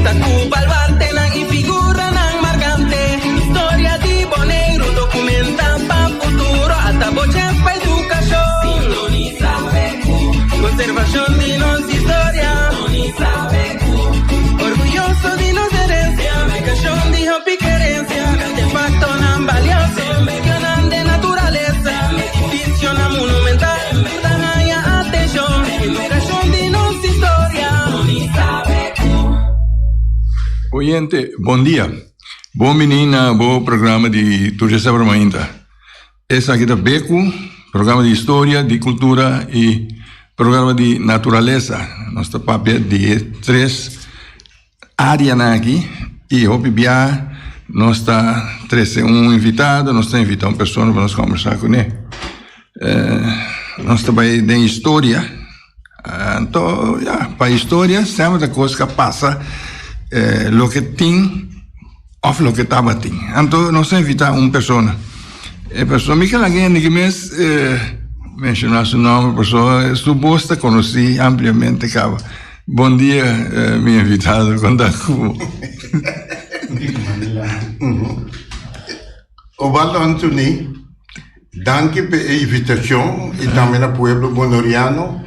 Konekta ku baluartenan i figuranan markante. Historia di Boneiru dokumenta pa futuro. Ata bo chèns pa edukashon. Sintonisa BQ. Konservashon di nos historia. Sintonisa BQ. Orguyoso di nos herensia. Edukashon di hopi kerensia. Artefaktonan balioso. Medionan den naturalesa. Edifisionan monumental. Ta haña atenshon. Edukashon di nos historia. Oyente, bon dia. Bon bini na bo programa di Tur Djasabra Mainta. Esaki ta Beku, programa di historia, di kultura i programa di naturalesa. Nos ta papia di e tres áreanan aki i hopi bia nos ta trese un invitado, nos ta invita un persona pa nos kombersá kuné. Nos ta bai den historia. Anto ya, pa historia semper ta kos ku a pasa loke tin òf loke tabatin. Anto nos a invitá un persona. E persona, mi ke laga hende ki mes menshoná su nòmber pasobra su bos ta konosí ampliamente kaba. Bon dia mi invitado, kon ta ku bo? Obaldo Anthony. Danki pa e invitashon i tambe na pueblo boneriano.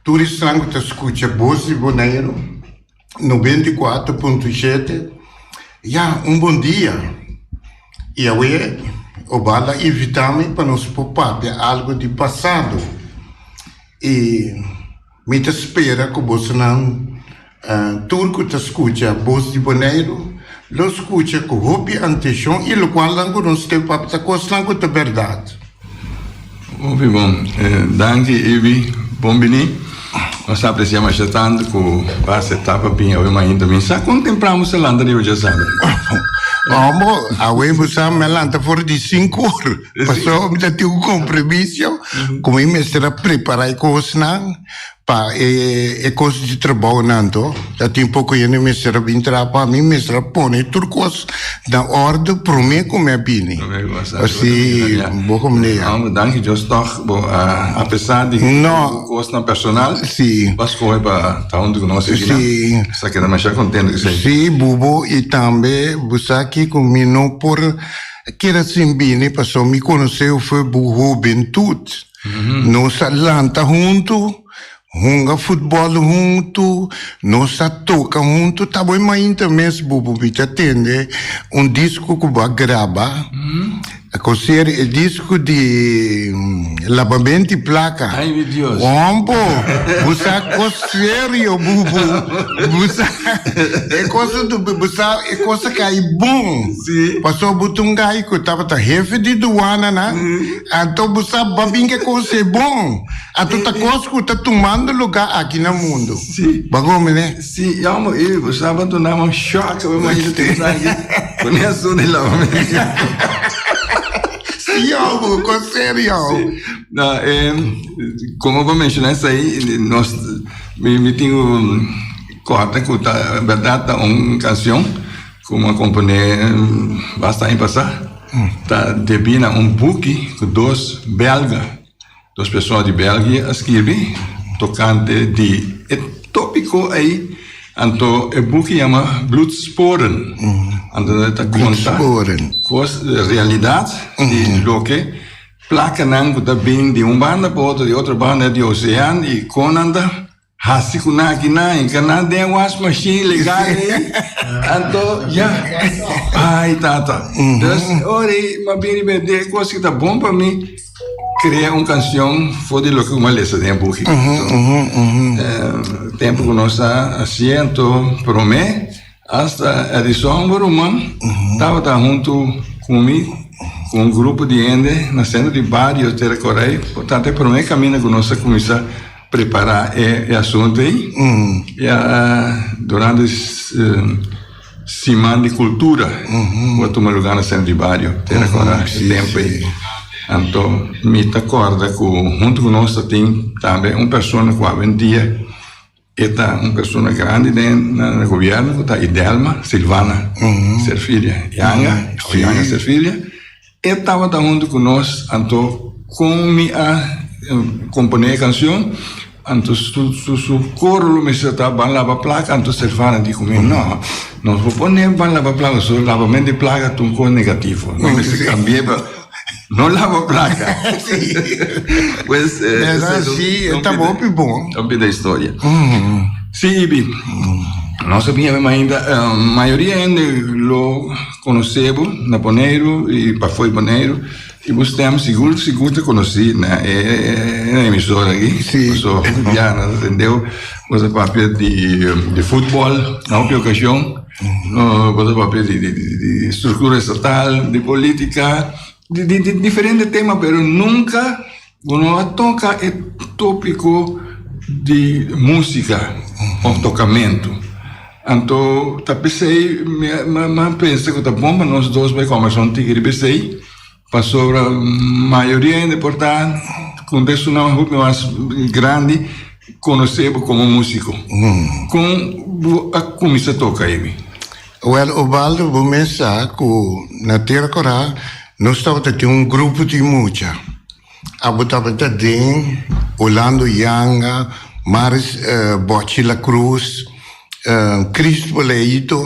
Tur esnan ku ta skucha Bos di Boneiru 94.7, ya, un bon dia. I awe Obal a invitá mi pa nos por papia algu di pasado. I Mi ta spera ku bosonan tur ku ta skucha Bos di Boneiru lo skucha ku hopi antenshon i lokualnan ku nos te papia ta kosnan ku ta bèrdat. Hopi bon. Danki Ibi. Bon bini. Nos ta apresia masha tantu ku bo a aseptá pa bini awe mainta. Mi sa kon tempran bo sa lanta riba djasabra. Hombo, awe bo sa mi a lanta for di sinku or. Pasobra mi ta tin un compromiso ku mi mester a prepara e kosnan pa e kos di trabounan to. Ta tin poko hende mester a bin traha pa mi, mester a pone tur kos na orde prome ku mi a bini. Si, bo komende. Homber, danki Dios tog bo a apesar di kosnan personal, bo a skohe pa ta huntu ku nos aki nan. Sa keda masha kontento ku esei. Si, bubo i tambe bo sa kiko mi no por Keda sin bini paso mi konosé for bo hubentut. Nos a lanta huntu, hunga futbòl huntu, nos a toka huntu. Ta bo e mainta mes bo bo mi ta tende un disko ku bo a graba. Koser e disko di Labamenti Plaka. Ay mi Dios. Hombo, bo sa kos serio bubu. Bo sa e kos bo sa e kos a kai bon. Sí. Pasobra bo ta un gai ku tabata hefe di duananan, anto bo sa bo a bin ke kos e bon. Anto ta kos ku ta tumando lugá aki na mundu. Sí. Bo a gome ne? Sí, yòmber, i bo sa bo a duna un shòk awe mainta te esaki ku ne asuntu di lavamento. Sí, yòmber, kos serio. Sí. No, komo bo a menshoná esei, nos, mi, mi tin un kòrda ku ta bèrdat ta un kanshon. Como a componé basta aña pasá, ta debí na un buki cu dos belga, dos persona di België a skirbi tocante di e tópico ei. Anto e buki yama Bloedsporen. Anto e ta conta cos, realidad di loke placanan cu ta bin di un banda pa otro, di otro banda di ocean y con nan ta Hasi ku nan aki nan i ka nan den was machine legal ei anto ya ai tata dus ora ei mi a bini bende e kos ki ta bon pa mi krea un kanshon for di loke ku mi a lesa den e buki tempu ku nos ta hasié anto promé Asta Edison bo ruman tabata huntu ku mi ku un grupo di hende na sentro di bario Tera Corei. Por tanto e promé kaminda ku nos a kuminsá prepará e asuntu ei ya durante siman di kultura ku a tuma lugá na sentro di bario Tera Corei e tempu ei. Anto mi ta kòrda ku huntu ku nos ta tin tambe un persona ku awendia E ta un persona grandi den na gobierno ku ta Idelma Silvana Serfilia Yanga o Yanga Serfilia. E tabata huntu ku nos anto kon mi a komponé e kanshon. Anto su su su koro lo mester ta ban laba plaka, anto Servana di ku mi, no, nos por pone ban laba plaka, so labament di plaka ta un kos negativo, nos mester kambi'é pa no laba plaka. Pues, Verdad, sí, e ta hopi bon. Un pida historia. Sí, Ibi, nos a bin ainda, mayoria hende lo konosé bo na Boneiru i pafó di Boneiru. I bo stem sigur sigur ta konosí na e emisora aki. Sí. Paso ya nos a tendeu bo ta papia di di futbòl na hopi okashon. Bo ta papia di di di struktura estatal, di politika, di di di diferente tema pero nunka bo no a toka e topiko di musika òf tokamentu. Anto ta p'esei mi a pensa ku ta bon pa nos dos bai kòmbersá un tiki riba esei, pasobra mayoria hende por ta ku ta estunan hopi mas grandi konosé bo komo músiko. Kon bo a kuminsá toka, Amy? Wèl, Obaldo, bo mes sa ku na Tera Kòrá nos tabata tin un grupo di mucha. Abo tabata den Orlando Yanga, Maris Bochi La Cruz, Crispo Leito,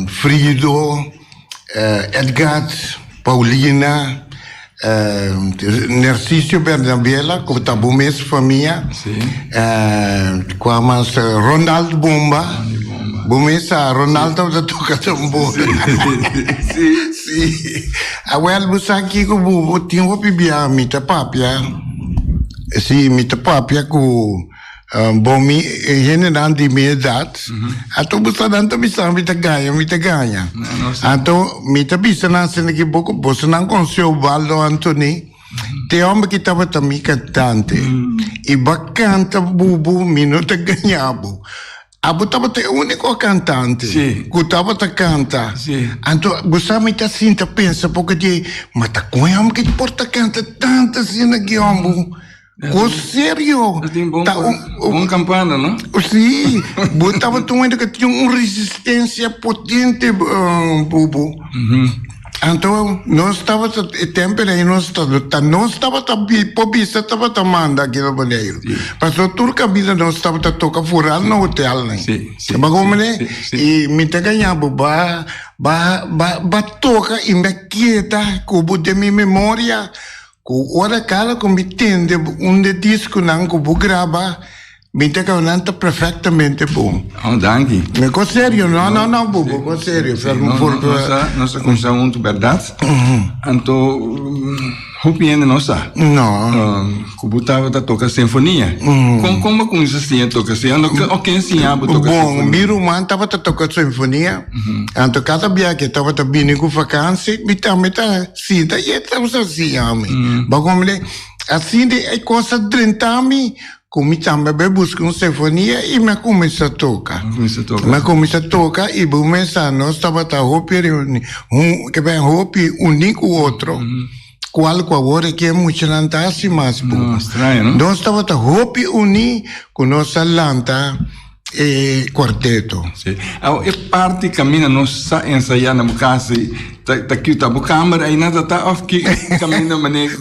Frido, Edgard, Paulina, Narciso Bernabela, ku ta bo mes famia, kua mas Ronald Bomba, bo mes sa Ronald tabata toka tambor. Sí. Awel, bo sa kiko bo bo tin hopi bia mi ta papia, sí, mi ta papia ku bo mi e hendenan di mi edat, anto bo sa nan ta bisa mi ta gaña, mi ta gaña. Anto mi ta bisa nan asina ki bo bosonan konosé Ubaldo Anthony, te homber ki tabata mi kantante, i bo a kanta bubu mi no ta gaña bo. Abo tabata e úniko kantante Sí. ku tabata kanta. Sí. Anto bo sa mi ta sinta pensa poko di, ma ta kon e hòmber ki por ta kanta tantu asina ki hòmber? Kos serio. Ta tin bon, Ta un, bon kampana, no? Sí, bo tabata un hende ku tin un resistensia potente, Bubu. Anto nos tabata e tempo ei nos ta ta nos tabata por bisa tabata manda aki na Boneiru. Pasobra tur kaminda nos tabata toka foral na hotelnan. Sí, sí, Bo sí, komprende? sí, sí. I mi ta gaña bo ba ba ba ba toka i mi a keda ku bo den mi memoria ku ora kada ku mi tende un de diskonan ku bo graba Mi ta kaba nan ta perfectamente bon. Oh, danki. Mi ko serio, no, no, no, bubo, ko serio. Sí, no, no, nos a, nos a kuminsá huntu, bèrdat? Anto, hopi hende no sa. No. Ku bo tabata toka sinfonia. Kon, kon bo a kuminsá siña toka sinfonia? O ken siña bo toka sinfonia? Bon, mi ruman tabata toka sinfonia. Anto kada bia ke tabata bini ku vakansi, mi tambe ta sinta i e tabata siña mi. Bo a komprende? Asina e kos a drenta mi. Ku mi tambe bai buska un sinfonia i mi a kuminsá toka. Mi a kuminsá toka i bo mesa nos tabata hopi reuni, ke ben hopi uní ku otro, kual ku awor aki e muchanan ta hasi mas bo. Nos tabata hopi uní ku nos a lanta e kuarteto. Sí. Awor e parti kaminda nos sa ensayá na bo kas ei, ta ta ki ta bo kamber einan ta ta òf ki kaminda manera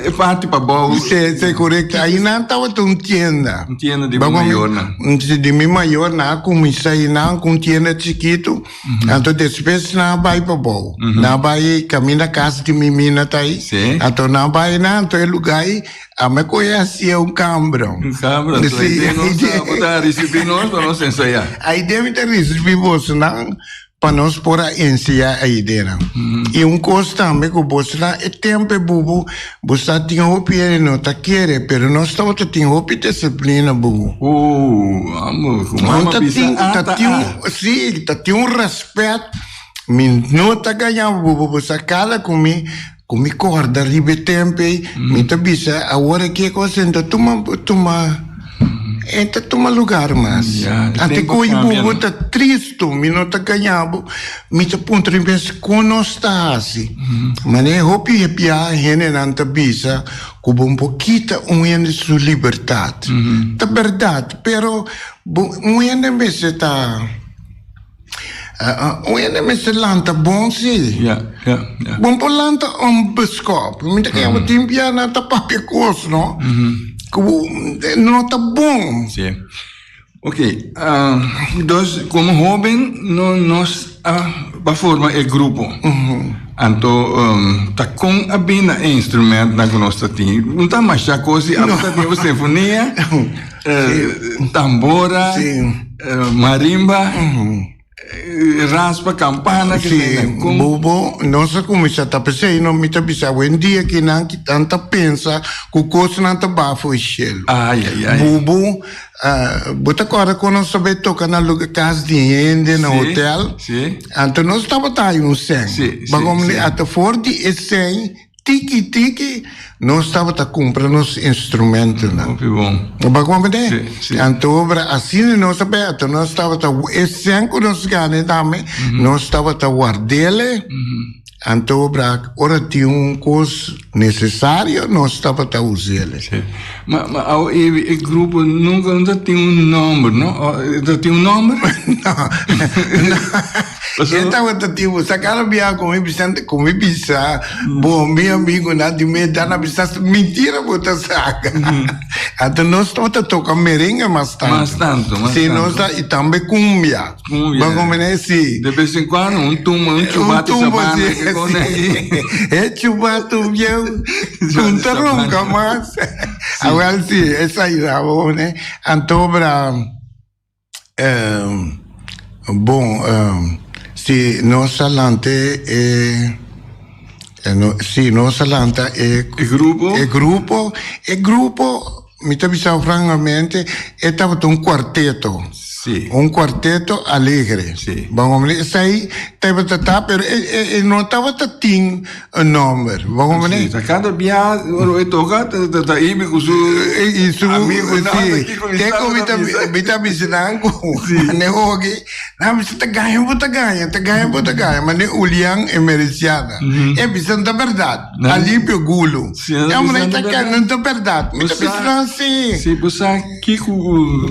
e parti pabou? Sí, sí, korekto. Einan tabata un tienda. Un tienda di bo mayornan. Sí, di mi mayornan a kuminsá einan ku un tienda chikitu. Anto despues nan a bai pabou. Nan a bai kaminda kas di mi mina ta ei. Sí. Anto nan a bai einan, anto e lugá ei A me koe hacia un cambra. Un cambra, anto Sí, ahí nos ta, bo ta ricibi nos pa nos ensayá. Ahí den mi ta ricibi bosonan pa nos por a ensayá ahí den. I un cos tambe cu bosonan e tempo e bubu, bo sa tin hopi hende no ta kere, pero nos tabata tin hopi disciplina bubu. Uh, amo, cu mama Ta bisa tin, A ta ta tin A. un, sí, ta tin un respet. Mi no ta gaña bubu, bo sa cada cu mi Ku mi kòrda riba e tempu ei, mi ta bisa, Awor aki e kos ei no ta tuma, tuma, e ta tuma lugar mas. Ya, e Ante tempu ku a kambia, bo no? ta tristu, mi no ta gaña bo, mi ta puntra mi mes kon nos ta hasi. Manera hopi bia hendenan ta bisa ku bo por kita un hende su libertat. Ta bèrdat, pero bo un hende mester ta. Un hende mester lanta bon si. Ja, ja, ja. Bon por lanta un beskop. Mi ta kere bo tin bia nan ta papia kos, no? Ku no ta bon. Sí. Ok, dus komo hoben no nos a ba forma e grupo. Anto ta kon a bin na e instrumentnan ku nos ta tin? No ta masha kos di abo ta tin bo sinfonia, tambora, marimba. Raspa kampana Sí, bobo, nos a kuminsá ta p'esei no mi ta bisa awendia ki nan ki nan ta pensa ku kosnan ta baha for e shelu. Ai ai ai. Bobo, bo ta kòrda kon nos ta bai toka na luga kas di hende na hotel? Sí. Anto nos tabata haña un sèn. Sí, sí, Bakomende sí. ata for di e sèn Tiki tiki nos tabata cumpra nos instrumentonan. Hopi bon. Bo comprende? Sí, sí. Anto obra asina nos a bay, anto nos tabata e cen cu nos gana tambe, nos tabata wardele. Anto obra ora tin un cos necesario nos tabata usele. Sí. Ma, ma awo e, e grupo nunca no ta tin un nomber, no? E ta tin un nomber? No. No. E tabata tin un sa cada bia cu mi bisa, cu mi bisa, bo mi amigonan di mi edad a bisa, mentira bo ta saca. Anto nos tabata toca merengue mas tanto. Mas tanto, mas Si, tanto. nos ta, y tambe cumbia. Cumbia. Bo comprende? Si. De bes en cuando un tumba, un chubato Un tumba, sabana si, que con si. ahí. E chubato bieu, un ta ronca mas. Awel si, esai ta bo, ne. Anto bra. Bon, si nos a lanta e, si nos a lanta e E grupo? E grupo, e grupo, mi ta bisa francamente, e tabata un cuarteto. Si. Un cuarteto alegre. Si. Bon, esei tabata ta, pero e no tabata tin Un nomber. Bo comprende? Sí, ta cada bia ora e toca ta ta ta ibi cu su I su amigo nan sí. ta kico Te cu mi ta mi ta bisa nan cu mane hoki nan bisa ta gaña bo ta gaña ta gaña bo ta gaña mane Ulian e Mereciana e bisa no ta berdad Alipio Gulo Sí, nan e hombre bisa ta no ta no ta berdad mi ta bisa nan sí. Sí, bo sa kico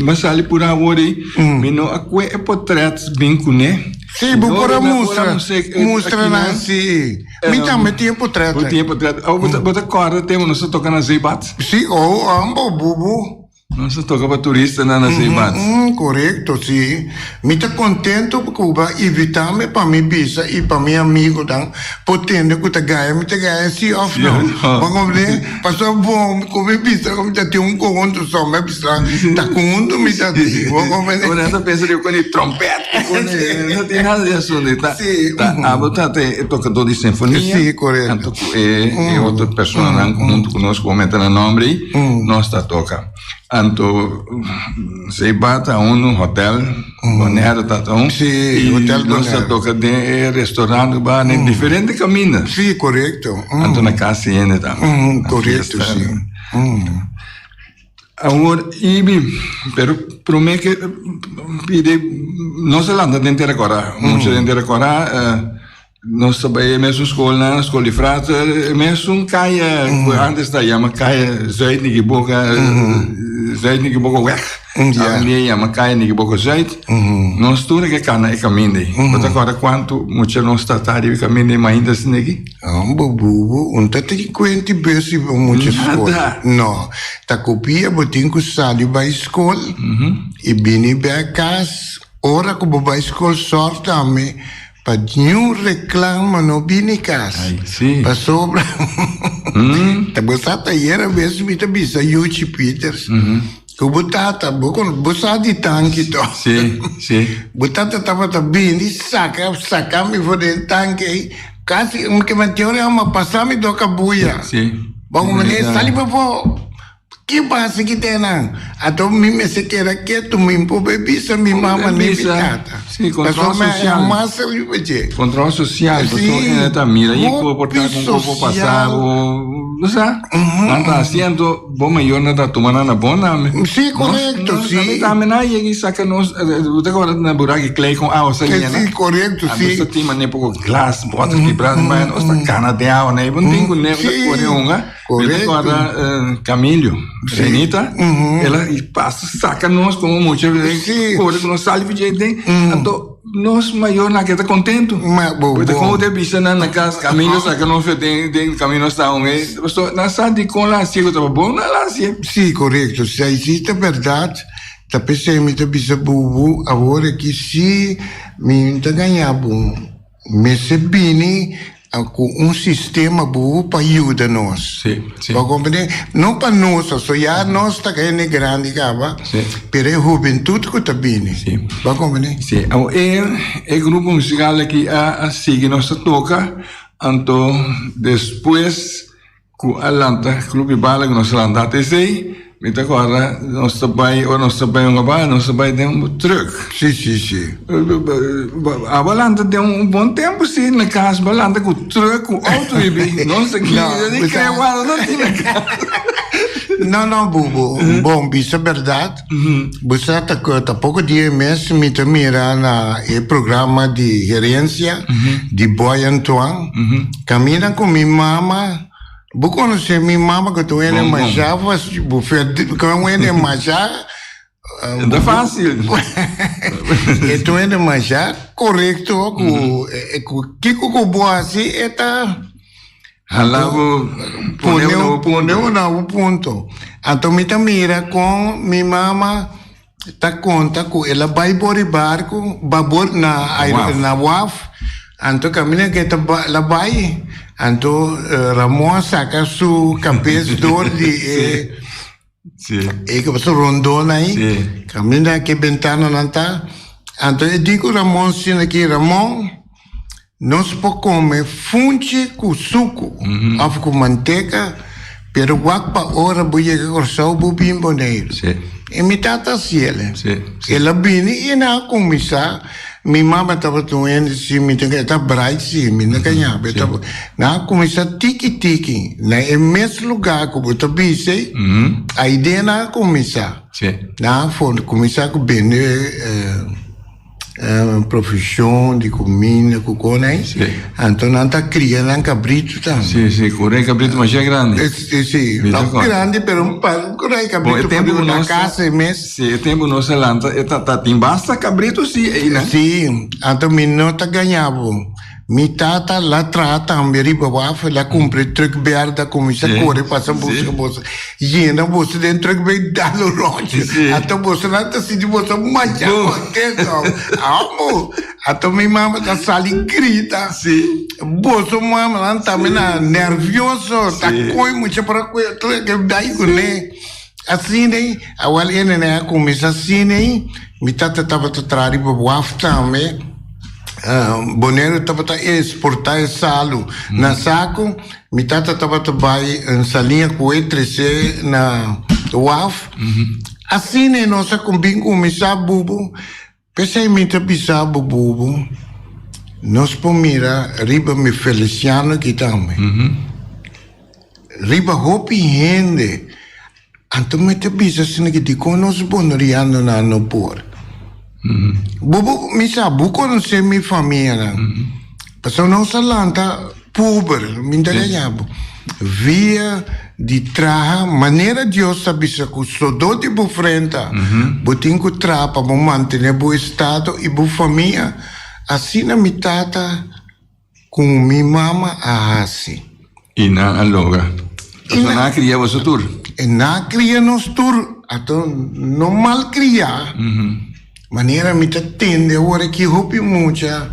mi a sali pura awor ei mi no a cue e potret bin cune. Sí, bo por a mustra, mustra nan sí. Mi tambe tin e potret. Bo tin e potret. Oh, bo ta kòrda tempu nos ta toka na Zeebat? Sí, oh, ambo, bubu. Nos ta toka pa turistanan na Zeebat. Korekto, sí. Mi ta kontento ku bo a invitá mi pa mi bisa i pa mi amigonan por tende ku ta gaya mi ta gaya sí òf no. Bo komprendé? Pasobra bo ku mi bisa ku mi ta tin un konhunto so mi a bisa ta konhunto mi ta tin. Bo komprendé? Bo ta pensa di ku ni trompèt. No tin nada di asunto. Ta, ta abo ta e tocador di sinfonia. Sí, correcto. Anto cu e, e otro personanan hunto cu nos, cu bo mete nan nombre ei, nos ta toca. Anto, Ceiba ta un hotel, Bonaire ta ta un. Sí, Y Hotel nos ta Bonaire. toca den e restaurant ba den diferente caminda. Sí, correcto. Anto na cas di hende tambe. Na Correcto, fiesta. sí. Awor Ibi, pero prome ke pidi nos a lanta den Tera Kòrá, mucha den Tera Kòrá, nos ta bai e mesun skolnan, skol di frater, e mesun kaya ku antes ta yama kaya Zuid Nikiboka, Zuid Nikiboka weg, awendia yama kaya Nikiboka Zuid, nos tur a ke kana e kaminda ei. Bo ta kòrda kuantu mucha nos ta ta riba e kaminda ei mainta asin'aki? Homber bubu, un ta tin kuenti bes di bo mucha skol. Nada. No, ta ku pia bo tin ku sali bai skol i bini bek kas. Ora ku bo bai skol sòr tambe pa niun reklamo no bini kas. Ai, si. Pasobra ta bo sa tayer a bes mi ta bisa Yuchi Pieters ku bo tata, bo kono, bo sa di tanki to. Si, si. Bo tata tabata bini saka, saka mi for den tanki ei. Casi un ke men teoria ma pasa mi do kabuya. Sí. Bon meneer sali pafó. Ki pasa ki te nan? Ato mi mester keda ketu mi por be bisa mi mama ni mi tata. Sí, control Pasobra mi social. hamas a riba dje. Control social, Sí. pasobra hende ta mira y ku por ta Hopi con ku por pasa social. bo, bo sa? Nan ta haciendo bo mayornan ta tuma nan na bon name. Sí, correcto, Nos sí. tambe tambe nan yega y saca nos, bo ta acorda na buraki klei con awa sa yena? Sí, correcto, A sí. nos ta tin mane poco glas, boter kibra, maar nos ta cana den awa na e bon tin cu ne, Sí, ta core hunga. Mi ta correcto. acorda Camilio, Renita, el a pasa saca nos como mucha, Sí. core cu nos sali vijay den, anto. Nos mayornan a keda kontentu. Ma bo Bo ta bon. kon te bisa nan na kas kaminda saka nos fe den den kaminda nos ta un e paso nan sa dikon la hasié ku tabata bon nan la hasié. Sí, korekto. Si ai ta bèrdat, ta p'esei mi ta bisa bubu awor aki si mi ta gaña bo mester bini Cu un sistema bubu pa yuda nos. Sí, sí. Bo a comprende? No pa nos, so ya nos ta hende grandi caba, Sí. pero e hubentud cu ta bini. Sí. Bo a comprende? Sí, awor e e grupo musical aki a a sigui nos ta toca, anto despues Ku a lanta Club di Bala ku nos a lanta ata esei, mi ta kòrda nos ta bai ora nos ta bai un kaba nos ta bai den un trùk. Sí, sí, sí. Abo a lanta den un bon tempu sí na kas, bo a lanta ku trùk ku outo i bi nos aki No, ni bo sa. kre wak no tin na kas. No, no, Bubu, bon bisa bèrdat, bo sa ta ku ta poko dia mes mi ta mira na e programa di herensia di Boy Antoine, Camina cu mi mama, bo conoce mi mama cu ta wende Bon, bon. masha fas, bo fe, cu a wende masha, E ta fácil. e ta wende masha corecto cu, cu kico cu bo haci e ta Hala bo pone na bo punto. Pone bo na bo punto. Anto mi ta mira con mi mama ta konta ku el a bai bor e barku babor na Waf. na waf anto kaminda ke ta ba la bai anto Ramon a saka su kabes dor di e Sí. e ke su rondon ai Sí. kaminda ke bentananan ta anto e di ku Ramon asina ki Ramon Nos por come funchi cu sucu of cu manteca, pero wak pa ora bo yega Corsou bo bin Boneiru. Sí. E mi tata haci el. Sí, sí. El a bini y nan a cuminsa, mi mama tabata un hende si mi ta e ta bright si, mi no caña, e ta, nan a cuminsa tiki tiki na e mes lugar cu bo ta bisa ey, aide nan a cuminsa. Sí. Nan a for cuminsa cu bende. Profesion di cuminda cu con ey. Sí. Anto nan ta cria nan cabrito tambe. Sí, sí, cu rey cabrito masha grandi. Sí, sí. Mi ta No corda. grandi, pero un pa, un rey Bon, cabrito e tempo por cu na nos casa e mes. Sí, e tempo nos a lanta, e ta, ta tin basta cabrito sí ey nan. Sí, anto mi no ta gaña bo. Mi tata la traha tambe riba waf, el a cumpra e truck berde, a cuminsa Sí, core pasa sí. busca boso. Yena boso den truck bay dal un rondje. Sí. Anto boso nan ta sinti boso masha Bo. contento. Amo. Anto mi mama ta sali grita. Sí. Boso mama nan tambe na nervioso, ta Sí. coy mucha para coy truck e bay cune. Asina ei, awel e nene a cuminsa asina ei, mi tata tabata traha riba waf tambe. Boneiru tabata exporta e salu na saku. Mi tata tabata bai un salinha ku e trese na waf. Asina e nos a bin kuminsá bubu. P'esei mi ta bisa bo bubu, nos por mira riba mi Feliciano aki tambe. Riba hopi hende. Anto mi ta bisa asina ki dikon nos bonerianonan no por? Bo bo mi sa bo konosé mi famianan. Pasobra nos a lanta pober, mi ta gaña bo. Via di traha manera Dios ta bisa ku sodó di bo frenta, bo tin ku traha pa bo mantené bo estado i bo famia. Asina mi tata Ku mi mama a hasi. I nan a logra. Pasobra nan a kria boso tur. E nan a kria nos tur. Ato no mal kriá. Manera mi ta tende awor aki hopi mucha,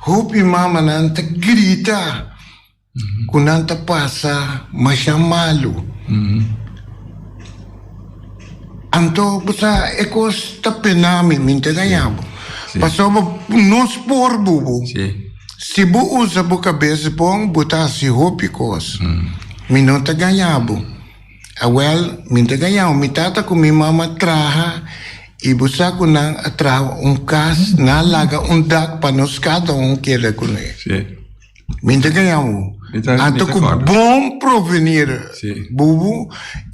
hopi mamanan ta grita ku nan ta pasa masha malu. Anto bo sa e kos ta pena mi, mi ta gaña bo. Pasobra nos por bubu. Si bo usa bo kabes bon, bo ta hasi hopi kos. Mi no ta gaña bo. Awel, mi ta gaña bo. Mi tata ku mi mama traha i bo sa ku nan a traha un kas, nan a laga un dak pa nos kada un keda kuné. Mi ta gaña bo. Anto ku bon provenir bubu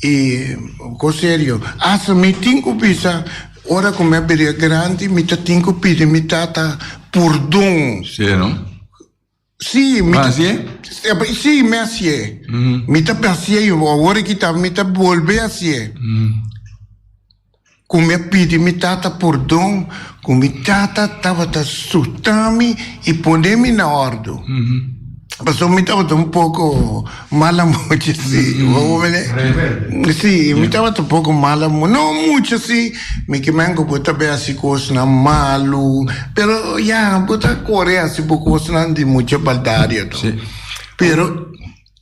i kos serio. Asta mi tin ku bisa ora ku mi a bira grandi mi ta tin ku pidi mi tata pordon. Sí, no? Sí, mi ta. Hasié? Sí, mi hasié. Mi ta hasié i awor aki tambe mi ta bolbe hasié. Ku mi a pidi mi tata pordon. ku mi tata tabata suta mi i pone mi na òrdu. Pasobra mi tabata un poko mala mucha si. Si, mi tabata un poko mala mucha, no mucho si, mi ke men ku bo ta bay hasi kosnan malu, pero ya, bo ta kore hasi bo kosnan di mucha baldaria to. Pero.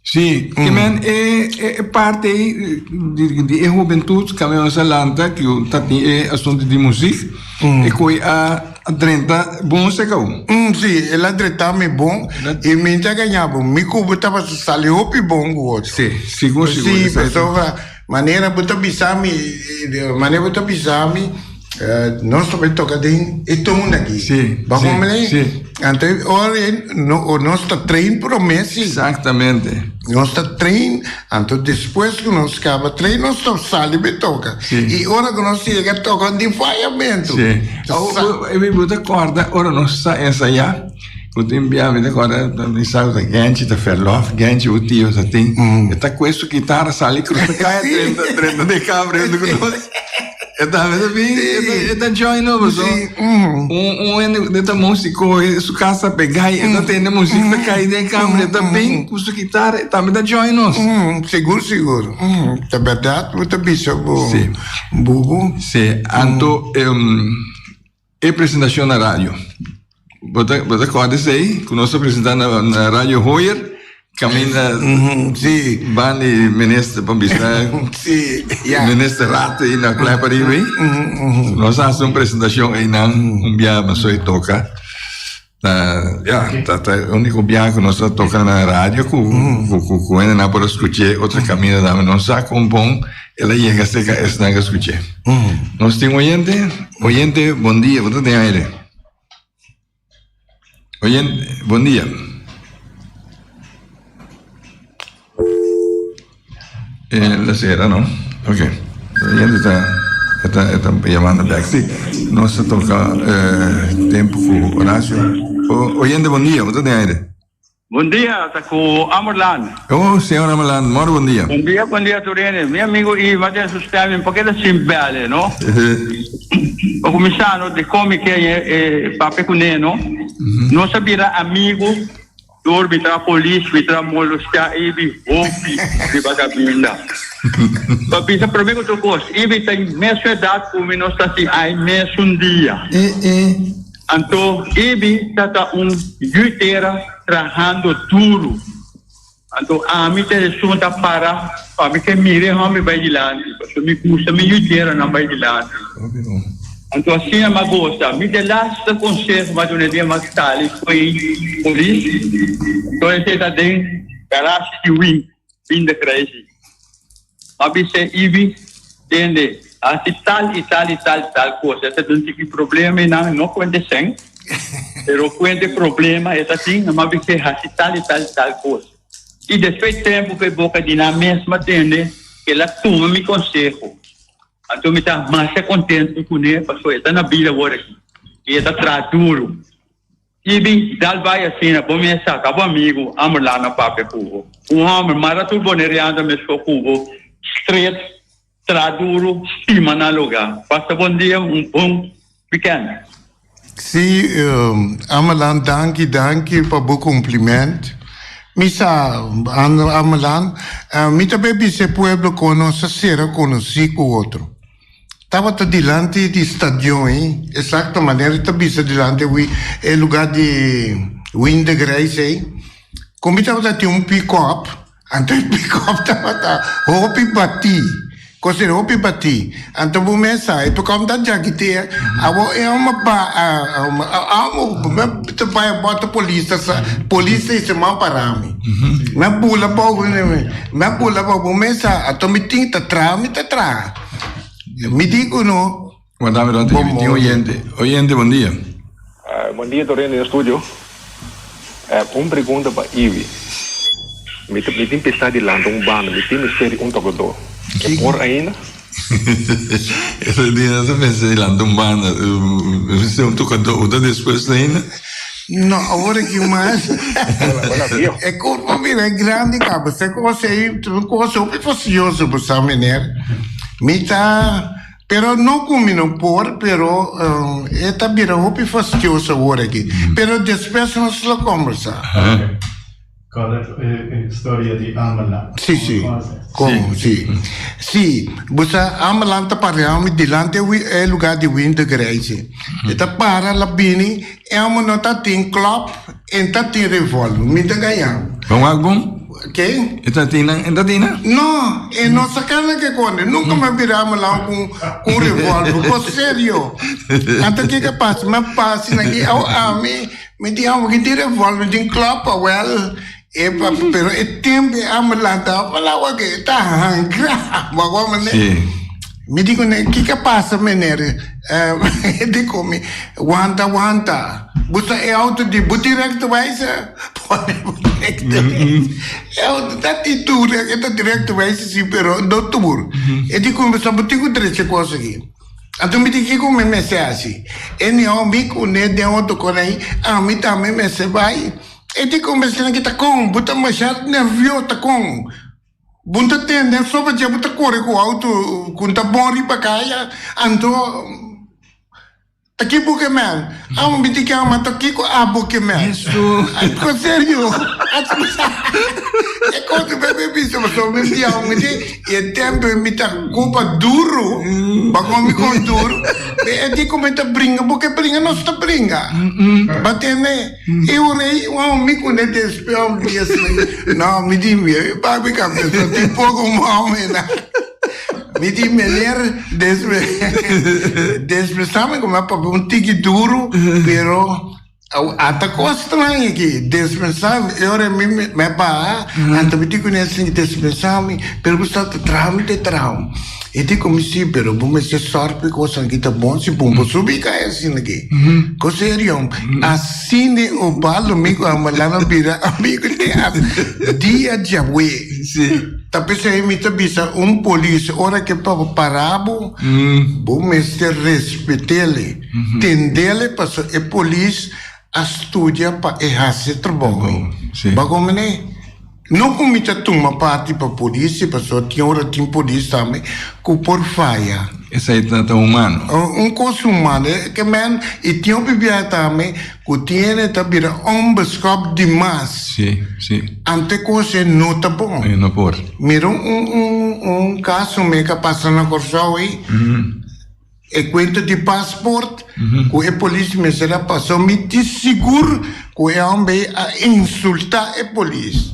Si, ke men e e parti ei di di e hubentut kami nos a lanta ku ta tin e asuntu di muzik e koi a drenta bon sekau. Si, el a drenta mi bon i mi ta gaña bo, mi ku bo tabata sali hopi bon ku otro. Si, sigur sigur. Si, pasobra manera bo ta bisa mi, manera bo ta bisa mi. Nos ta bai toka den e toon aki. Sí, Ba sí, hombre? sí. Anto ora no, nos ta train promé sí. Exactamente. Nos ta train, anto despues ku nos kaba train nos ta sali bai toka. Sí. I ora ku nos yega toka di fayamentu. Sí. Mi bo ta kòrda ora nos ta ensayá, ku tin bia mi ta kòrda mi sa ku ta Genchi ta verlof, Genchi bo tio ta tin, e ta kue su kitara sali krusa kaya drenta drenta den kamer huntu ku nos. E ta e ta bin, e ta, e ta join no, paso. Sí, mm. Un, un hende de ta músico, e su casa pegá, e ta tende música ta cae den kamer, e ta bin ku su guitarra, e tambe ta join nos. Mm, sigur, sigur. Mm, ta berdad bo ta bisa bo, Sí. bubu. Sí, anto em, e presentacion na radio. Bo ta, bo ta kòrda esei? Ku nos a presentá na, na Radio Hoyer, kaminda Sí. ban di minister pa bisa Sí, ya. minister Raad ei na Klei pariba ei. Nos a hasi un presentashon einan un biaha mas e toka. Ta, ya, ta, ta e úniko biaha ku nos a toka na radio ku, ku, ku, ku hendenan por a skuch'é otro kaminda tambe. No sa kon bon el a yega serka esnan ku a skuch'é. Nos tin oyente? Oyente, bon dia, bo ta den aire. Oyente, bon dia. Eh, la cera, no? Ok. Oyente ta, ta, ta llamando back. Sí, nos ta toca eh, tempo cu Horacio. O, oyente, bon dia, bo ta den aire. Bon dia, ta ku Amerland. Oh, señor Amerland, mor bon dia. Bon dia, bon dia tur hende. Mi amigo Iva den su stemming por keda sin bel, no? Pa kuminsá no, dikon mi ke e papia kuné, no? Nos a bira amigu dor mi ta polis, mi ta molestiá Ivi hopi riba kaminda. Pa bisa promé ku tur kos, Ivi ta mesun edat ku mi, nos ta si ai mesun dia. Anto Ibi ta ta un yu tera trahando duru. Anto ami ta esun ta para pa mi ke mira e homber bai dilanti, pasobra mi gusta mi yu teranan bai dilanti. Anto asina m'a gosa. Mi de laatste conseho m'a duna den m'a sali fo'i polis, anto esei ta den garashi di Win, Win de Kruising. M'a bisa Ibi, Tende, hasi tal i tal i tal i tal kos. E ta dun tiki problema i nan no kuente sèn, pero kuente problema e ta tin. M'a bis'é hasi tal i tal i tal kos. I despues tempu ku e boka di nan mes m'a tende ku el a tuma mi konseho. Anto mi ta masha kontentu kuné pasobra e ta na bida awor aki i e ta traha duru. Ibi, dal bai asina, bo mes sa, ta bo amigu, Amberlan a papia ku bo. Un hòmber mara tur boneriano ta meskó ku bo, stret, traha duru, stima nan lugá. Pasa bon dia, un bon wikènt. Sí, Amberlan, danki, danki pa bo kompliment. Mi sa, Amberlan, mi ta bay bisa e pueblo kon nos a sera konosí ku otro. Tabata dilanti di stadion ei, exacto manera ta bisa dilanti wi e lugar di Win de Grijs ei, ku mi tabata tin un pick-up, anto e pick-up tabata hopi batí, kos era hopi batí, anto bo mes sa e pick-up ta djakitea, awor e hòmber ba amo mi ta bai abòt polis ta sa polis ta dice man para mi, mi a bula abou mi a bula abou bo mes sa anto mi tin ta traha mi ta traha. Mi di ku no. Wantami rond mi tin oyente. Oyente bon dia. Bon dia Torrente den studio. Un pregunta pa Ivy. Mi ta mi tin pesa di lanta un banda, mi tin mester di un tokadó. E por ainda? Ese dia no ta pensa di lanta un banda, mester un tokadó. Bo ta despuesto ainda? No, awor aki mas. E kurpo bira grandi kaba. Se kos ei, un kos hopi fastidioso bo sa, meneer. Mi ta. Pero no ku mi no por, pero e ta bira hopi fastioso awor aki. Pero despues nos lo kombersá. Kòrda e storia di Ameland. Sí, sí. Kon, sí. Sí, bo sa Ameland ta para mi dilanti e lugá di Wintergrijze. E ta para la bini, e amo no ta tin klòp, e ta tin revòlver. Mi ta gaña. Bon wak bon. Ke? E ta tin nan, e ta tin nan? No, e no sa kana ke konde. Nunka mi a bira Ameland ku un revòlver. Bo serio. Anto kiko a pasa? Mi a pasa aki, au ami. Mi di amo ki tin revolver tin klop awel e pa pero e tempo e amo lanta wala wak ta hangra wak mane mi di kune kiko a pasa meneer e di ku mi wanta wanta bo sa e auto di bo tin rechtwijze pone bo rechtwijze e auto ta tin tur e ta rechtwijze si pero no tur e di ku mi sa bo tin ku drecha kos aki. Anto mi di kiko mi mester hasi? E niou mi kuné den otro konai, ami tambe mester bai. E di ku mester nan kita kon, bo ta masha nervio ta kon. Bo no ta tende so pasobra bo ta kore ku auto ku no ta bon riba kaya, anto ta ki bo ke mel? Amo mi di ke ama ta kiko abo ke mel? Ko serio? E kos ku mi bisa pasobra mi biaha mi di. E tempu mi ta kopa duru, ba kon mi kon duru, e di ku mi ta bringa, bo ke bringa nos ta bringa. Ba tende, e ora ei un mi ku ne despe un dia asina, no mi di mi papi kabesa tin poko momena. Mi di meneer despe despe mi ku mi a papia un tiki duru, pero. Ata kos straño aki, despensá mi. E ora mi mi a baha, anto mi di ku nan esei, despensá mi, pero bo sa ta traha mi ta traha. E di ku mi, sí, pero bo mester sòrg pa e kosnan aki ta bon, si bo por subi kai asina aki. Kos serio, asina Obaldo mi ku Amalano a bira amigu te hasta dia djawe. Ta p'esei mi ta bisa un polis ora ke para bo, bo mester respet'el. Tendele paso e polis a studia pa e hasi e trabou ei. Bo a mene? No ku mi ta tuma parti pa polis paso tin ora tin polis tambe ku por faya. Esei ta humano. Un kos humano. Ke men i tin hopi biaha tambe ku tin hende ta bira onbeskòp dimas. Si, si. Ante kos ei no ta bon. E no por. Mira un un kaso me ka pasa na Kòrsou ei. E cuenta di paspoort cu e polis mester a pasa mi tin sigur cu e homber a insulta e polis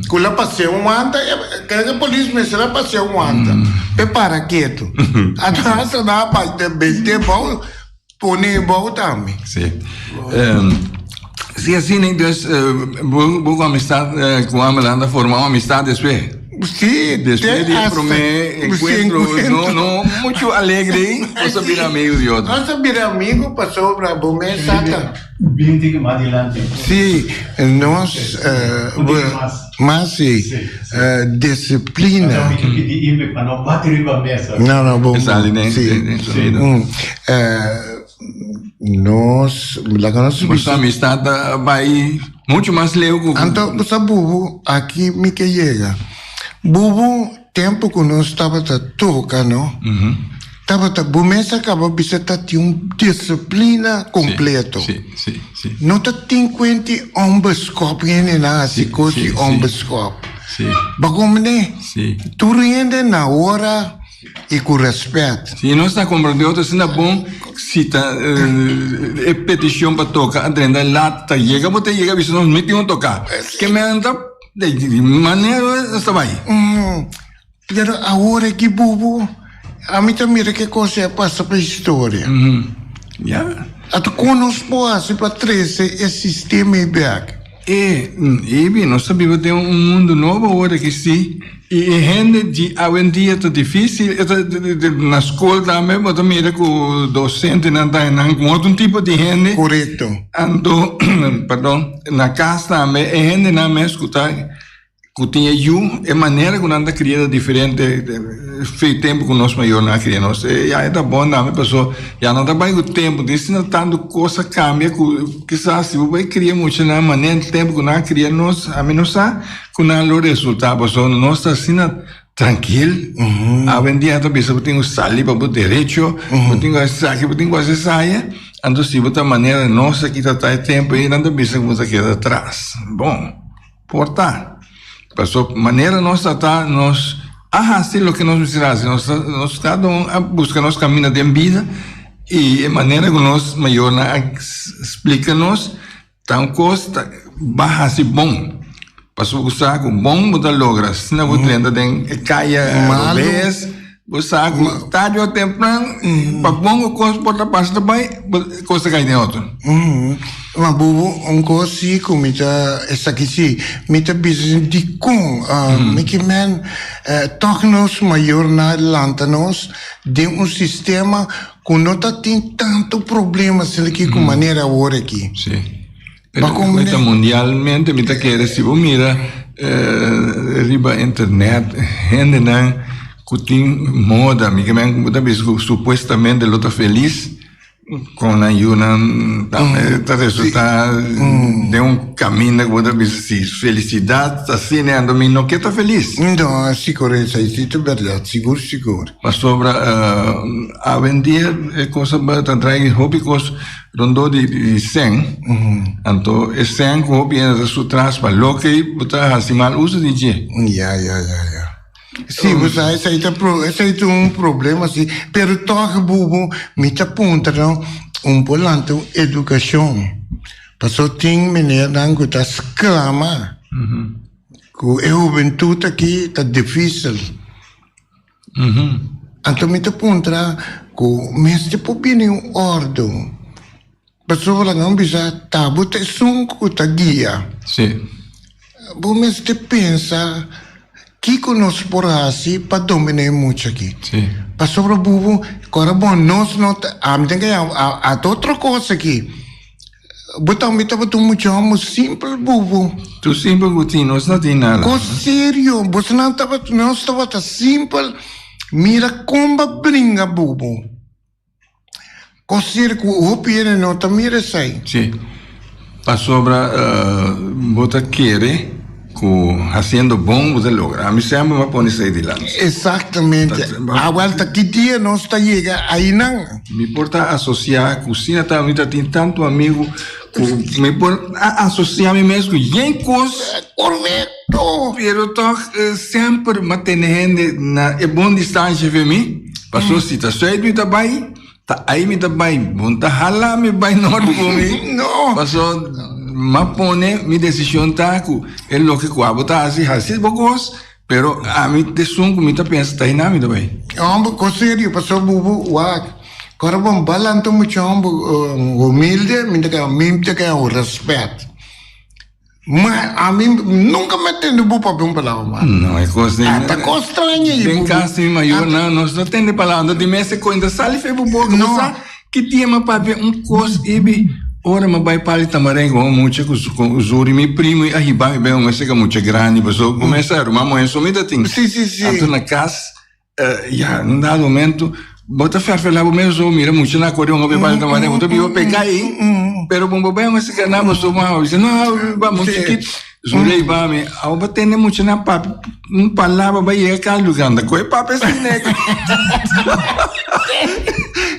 cu la pas'e un wanta e polis mester a pas'e un wanta p'e para ketu anto hasta nan a bate bete bou pone bou tambe. Si si asina dus bo cu amistad cu Ameland a forma un amistad despues. Sí, Despues di e promé enkuentro no no muchu alegre, nos a bira amigu di otro. Nos a bira amigu pasobra bo mes sa ta. Binti ku mas dilanti. Sí, nos mas sí, disiplina. Mi ta pidi Ibe pa no bati riba mesa. No, no, bo. E sali den sonido. Nos, laga nos bisa. Boso amistad a bai mucho mas leu ku. Anto bo sa bubu, aki mi ke yega. Bubu, tempu ku nos tabata toka no, tabata bo mes a kaba bisa ta tin un disiplina kompleto. Si, si, si. No ta tin kuenti onbeskòp hendenan hasi kos di onbeskòp. Si. Bo komprendé? Si. Tur hende na ora. I ku rèspèt. Si nos ta komprondé otro asina bon, si ta e petishon pa toka a drenta lat ta yega bo ta yega bisa nos mi tin un toka. Ke men ta di manera nos ta bai. Pero awor aki bubu ami ta mira ke kos a pasa pa historia. Ya. Ata kon nos por hasi pa trese e sistema ei bèk? E, Ibi, nos ta biba den un mundu nobo awor aki si. I e hende di awendia ta difícil, e ta na skol tambe bo ta mira ku dosentenan ta nan ku otro tipo di hende. Korekto. Anto, perdon, na kas tambe e hendenan mes ku ta ku tin e yu, e manera ku nan ta kria ta diferente fe tempu ku nos mayornan a kria nos. E ya e ta bon tambe paso ya nan ta bai ku tempu, tin asina tantu kos a kambia ku kisas si bo bai kria muchanan manera tempu ku nan a kria nos, ami no sa. Ku nan lo resultá, pasobra nos ta asina. trankil. Awendia ta bisa bo tin ku sali pa bo derecho, bo tin ku hasi esaki, bo tin ku hasi esaya. Anto si bo ta manera nos aki ta ta e tempu ei, nan ta bisa ku bo ta keda atras. Bon, por ta. Pasobra manera nos ta ta, nos a hasi loke nos mester hasi. Nos ta, nos kada un a buska nos kaminda den bida i e manera ku nos mayornan a splika nos, Ta un kos ta ba hasi bon. Pasobra bo sa ku bon bo ta logra. Asina bo drenta den e kaya robes, bo sa ku tardi o tempran pa bon ku kos por ta pasa ta bai, kos ta kai den otro. Ma bubu, un kos si ku mi ta esaki si, mi ta bisa dikon mi ke men tòg nos mayornan a lanta nos den un sistema Ku no ta tin tantu problema asina ki ku manera awor aki. Sí. Pero ta mundialmente mi ta kere si bo mira riba internet hendenan ku tin moda mi ke men ku ta bisa ku supuestamente lo ta felis kon nan yunan tambe ta resulta den un kaminda ku bo ta bisa si felisidat ta asina anto mi no ke ta felis. No, si korekto, esei ta bèrdat, sigur sigur. Pasobra awendia e kos a ta trae hopi kos rondó di sèn, anto e sèn ku hopi hende ta su tras pa loke bo ta hasi mal uso di dje. Ya, ya, ya, ya. Si, bo sa esei ta esei ta un problema si, pero tòg bubu mi ta puntra no un por lanta un edukashon, pasobra tin menernan ku ta sklama ku e hubentut aki ta difisil. Anto mi ta puntra ku mester por bini un òrdu, pasobra nan bisa ta bo ta esun ku ta guia. Sí. Bo mester pensa kiko nos por hasi pa dominá e mucha aki. Sí. Pasobra bubu, ku ora bo nos no ta, ami tin ke a ta otro kos aki. Bo tambe tabata un mucha homo simpel bubu. Tur simpel ku tin, nos no tin nada. Kos serio, bosnan tabata, nos tabata simpel, mira kon bo a bringa bubu. Kos serio ku hopi hende no ta mira esei. Sí, pasobra bo ta kere ku hasiendo bon bo ta logra. Ami semper mi a pone esei dilanti. Exactamente. Awel ta ki dia nos ta yega ainan? Mi por ta asocia ku sina ta mi ta tin tantu amigu ku mi por a asocia mi mes ku yen kos. Korekto. Pero tog semper mi a tene hende na e bon distansha fe mi. Paso si ta suit mi ta bai. Ta ai mi ta bai, bon ta hala mi bai nort ku mi. No. Paso m'a pone mi desishon ta ku e loke ku abo ta hasi, hasi bo kos, pero ami t'esun ku mi ta pensa ta einan mi ta bai. Homber, kos serio, paso bubu wak. Kora bon balanta mucha homber humilde, mi ta kaya, mi ta kaya un respet. Ma ami nunca me tende bo papia un palabra malo. No, e cos den. Ata cos straña y Den cas di mi mayor nan nos no tende palabra. Anto di mes e cuenta sali fe bo boca. No. Bo sa ki dia mi a papia un cos ibi ora mi a bay pali Tamarijn con un mucha cu cu zuri mi primo y a hiba mi bay un esei mucha grandi pasobra cuminsa ruman muher so mi ta tin. Si, si, si. Anto na cas. Ya, un dado momento, bo ta ferfelá bo mes so, mira mucha na kore un hopi palta mane, bo ta biba peka ahí, pero bon bo bai un esei na bo so bo bisa no, ba mo chikit, zurei ba mi, awo bo tende mucha na papi, un palabra bai yega kas luganda, koe papi esei nega.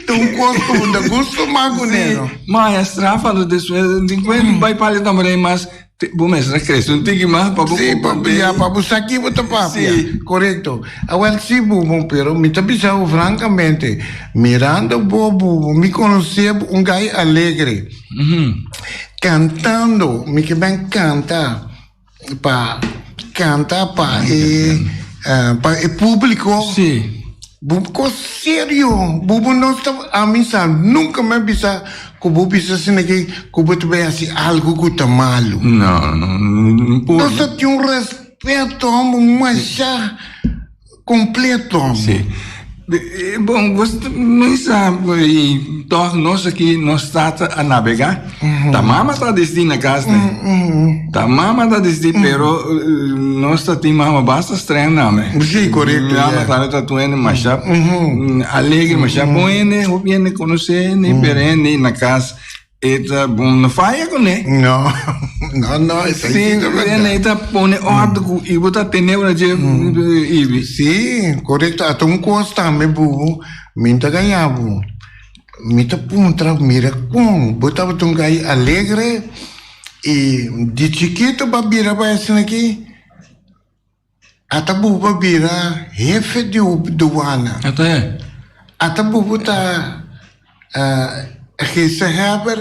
Ta un kos ku bo ta gusto mas kuné, no? Ma ya strafa, despues, bai palta mane mas. Bo mester a crece un tiki mas pa bo Sí, pa, comprende. ya, pa bo sa ki bo ta papia. Sí. Correcto. Awel, sí, Bubu, pero mi ta bisa bo francamente, mirando bo, Bubu, mi conoce bo un guy alegre. Cantando, mi ke ben canta pa, canta pa e, eh, pa e publico. Sí. Bo kos serio, bo bo no ta ami sa nunka mi a bisa ku bo bisa asina ke ku bo ta bai hasi algu ku ta malu. No, no, no por. Nos ta tin un respeto homber masha kompleto homber. Si. Bon, bo mi sa i tòg nos aki nos tata a nabegá. Ta mama ta disidí na kas ne. Ta mama ta disidí pero nos ta tin mama basta streng na me. Sí, korekto. Mi mama tambe ta tur hende masha alegre, masha bon hende, hopi hende konosé hende, pero hende na kas. E ta bon no faya kuné. No, no, no, esei Sí, sí ta e bèrdat. ta pone òrdu ku i bo ta tene bo na dje Ibi. Sí, korekto. Ata un kos tambe bubu, mi no ta gaña bo. Mi ta puntra, mira kon bo tabata un gai alegre i di chikitu bo a bira bai asina aki. Ata bubu a bira hefe di duana. Ata e. Ata bubu ta gezaghebber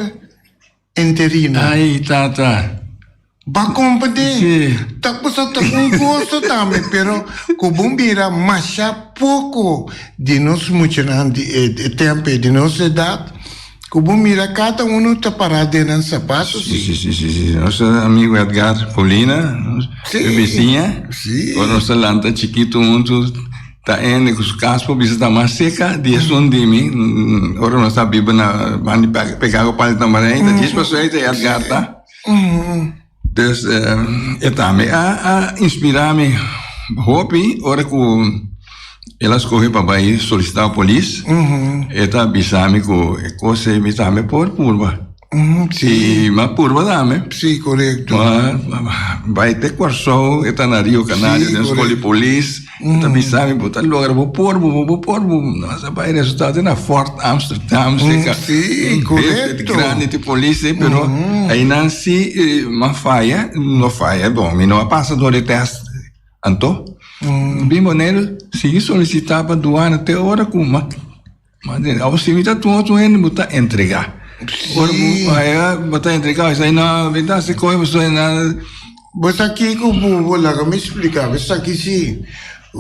interino. Ai tata. Ba comprende? Si. Ta cosa ta un goso tambe, pero cu bo mira masha poco di nos muchanan di e tempo di nos edad. Ku bo mira kada unu ta pará den nan sapato, si. Si, si, si, si. Nos amigu Edgar Paulina, Sí. e bisiña. Sí. Ora nos ta lanta chikitu huntu, ta ende ku su kas por bisa ta mas seka di esun di mi. Ora nos ta biba na banda di Pekago Pali Tamarijn, ta djis pasó ei ta Edgar ta. Dus e tambe a a inspirá mi hopi ora ku el a skohe pa bai solisitá polis. E ta bisa mi ku e kos ei mi tambe por purba. Sí. I mi a purba tambe. Sí, korekto. Mi a bai te Kòrsou, e ta na Rio Canario den skol di polis. E ta bisa mi bo ta logra, bo por, bo bo por, bo. Nos a bai resultado te na Fort Amsterdam cerca. Sí, correcto. Grandi di polis ei, pero einan sí m'a faya, no faya, bon, mi no a pasa door e test. Anto, bin Boneiru sigui solicita pa duana te ora cu m'a. Ma den abo si mi ta tuma otro hende bo ta entrega. Ora bo haya bo ta entrega bo sa no mi ta hasi koe pasobra nan. Bo sa kiko bo laga mi splika bo esaki si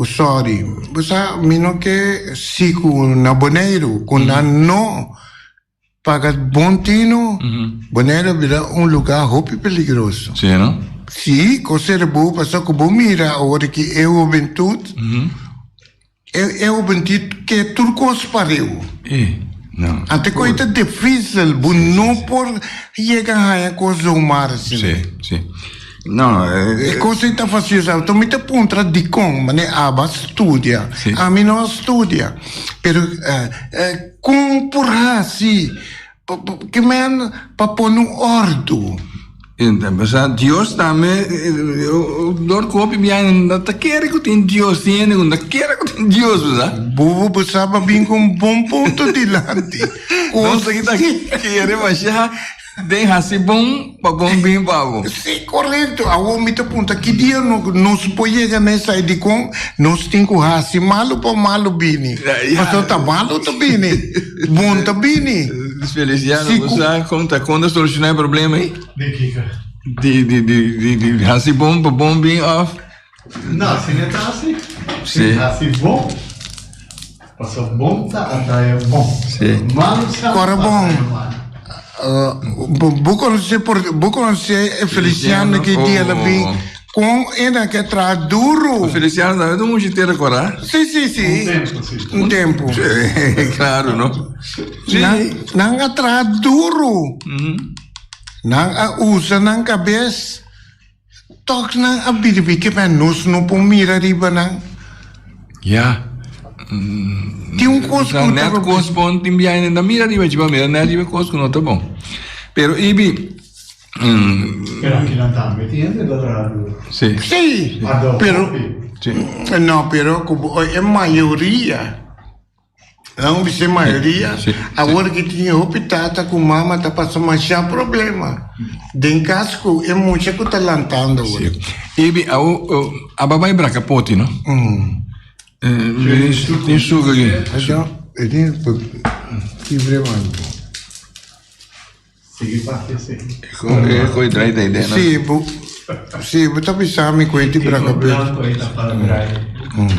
sorry bo sa mi no ke si ku na Boneiru ku nan no paga bon tino Boneiru a bira un luga hopi peligroso. Si no? Si kos bo pasobra ku bo mira awor ki e hubentut. E hubentut ke tur kos pareu. Ante koe ta difícil, bo no por yega haña kos zomaar asina. Sí, sí. No, E kos ei ta fácil, anto mi ta puntra dikon, manera abo a studia, ami no a studia, pero kon por hasi Ke men pa pone un ordu. Pasá Dios tambe dor ku hopi biaha no ta kere ku tin Dios, tin hende ku no ta kere ku tin Dios, bo sa. Bo bo sa pa bin ku un bon punto dilanti. Nos aki ta kere masha den hasi bon pa bon bin pa bo. Sí, korekto. Awor mi ta punta ki dia nos por yega na esei dikon nos tin ku hasi malu pa malu bini. Pasobra ta malu ta bini. Bon ta bini. Feliciano, Si bo ku- sa kon ta kon ta soluciona e problema ei? Di kiko? Di di di di di hasi bon pa bon bin of No, si no ta hasi. Si. Si hasi bon. Paso bon ta atrae bon. Si. Malu sa Kore bon. atrae malu. Bo bo conoce por bo conoce e Feliciano ki dia la bin Oh. Kon e nan ke traha duru. Feliciano tambe ta un muchitero kora. Si, si, si. Un tempu, si. Un tempu. Claro, no? Si. Nan, nan a traha duru. Nan a usa nan kabes. Tòg nan a birbi ke men nos no por mira riba nan. Ya. Tin un kos ku ta. Net kos bon tin biaha nan ta mira riba dje, mira net riba kos ku no ta bon. Pero Ibi. Pero akinan tambe tin hende ta traha duro. Sí. Sí, pero no, pero como e mayoria, laga bisa e mayoria, awor ki tin hopi tata ku mama ta pasa masha problema den kas ku e mucha ku ta lantando awor. Sí. Ibi, awo, aba bai Bracapoti, no? Tin suku aki. E tin, ki brema. Sigui papia sigui. E koe drai ta idea no? Si bo si bo ta bisa mi koe di braka Blanco ei ta para drai.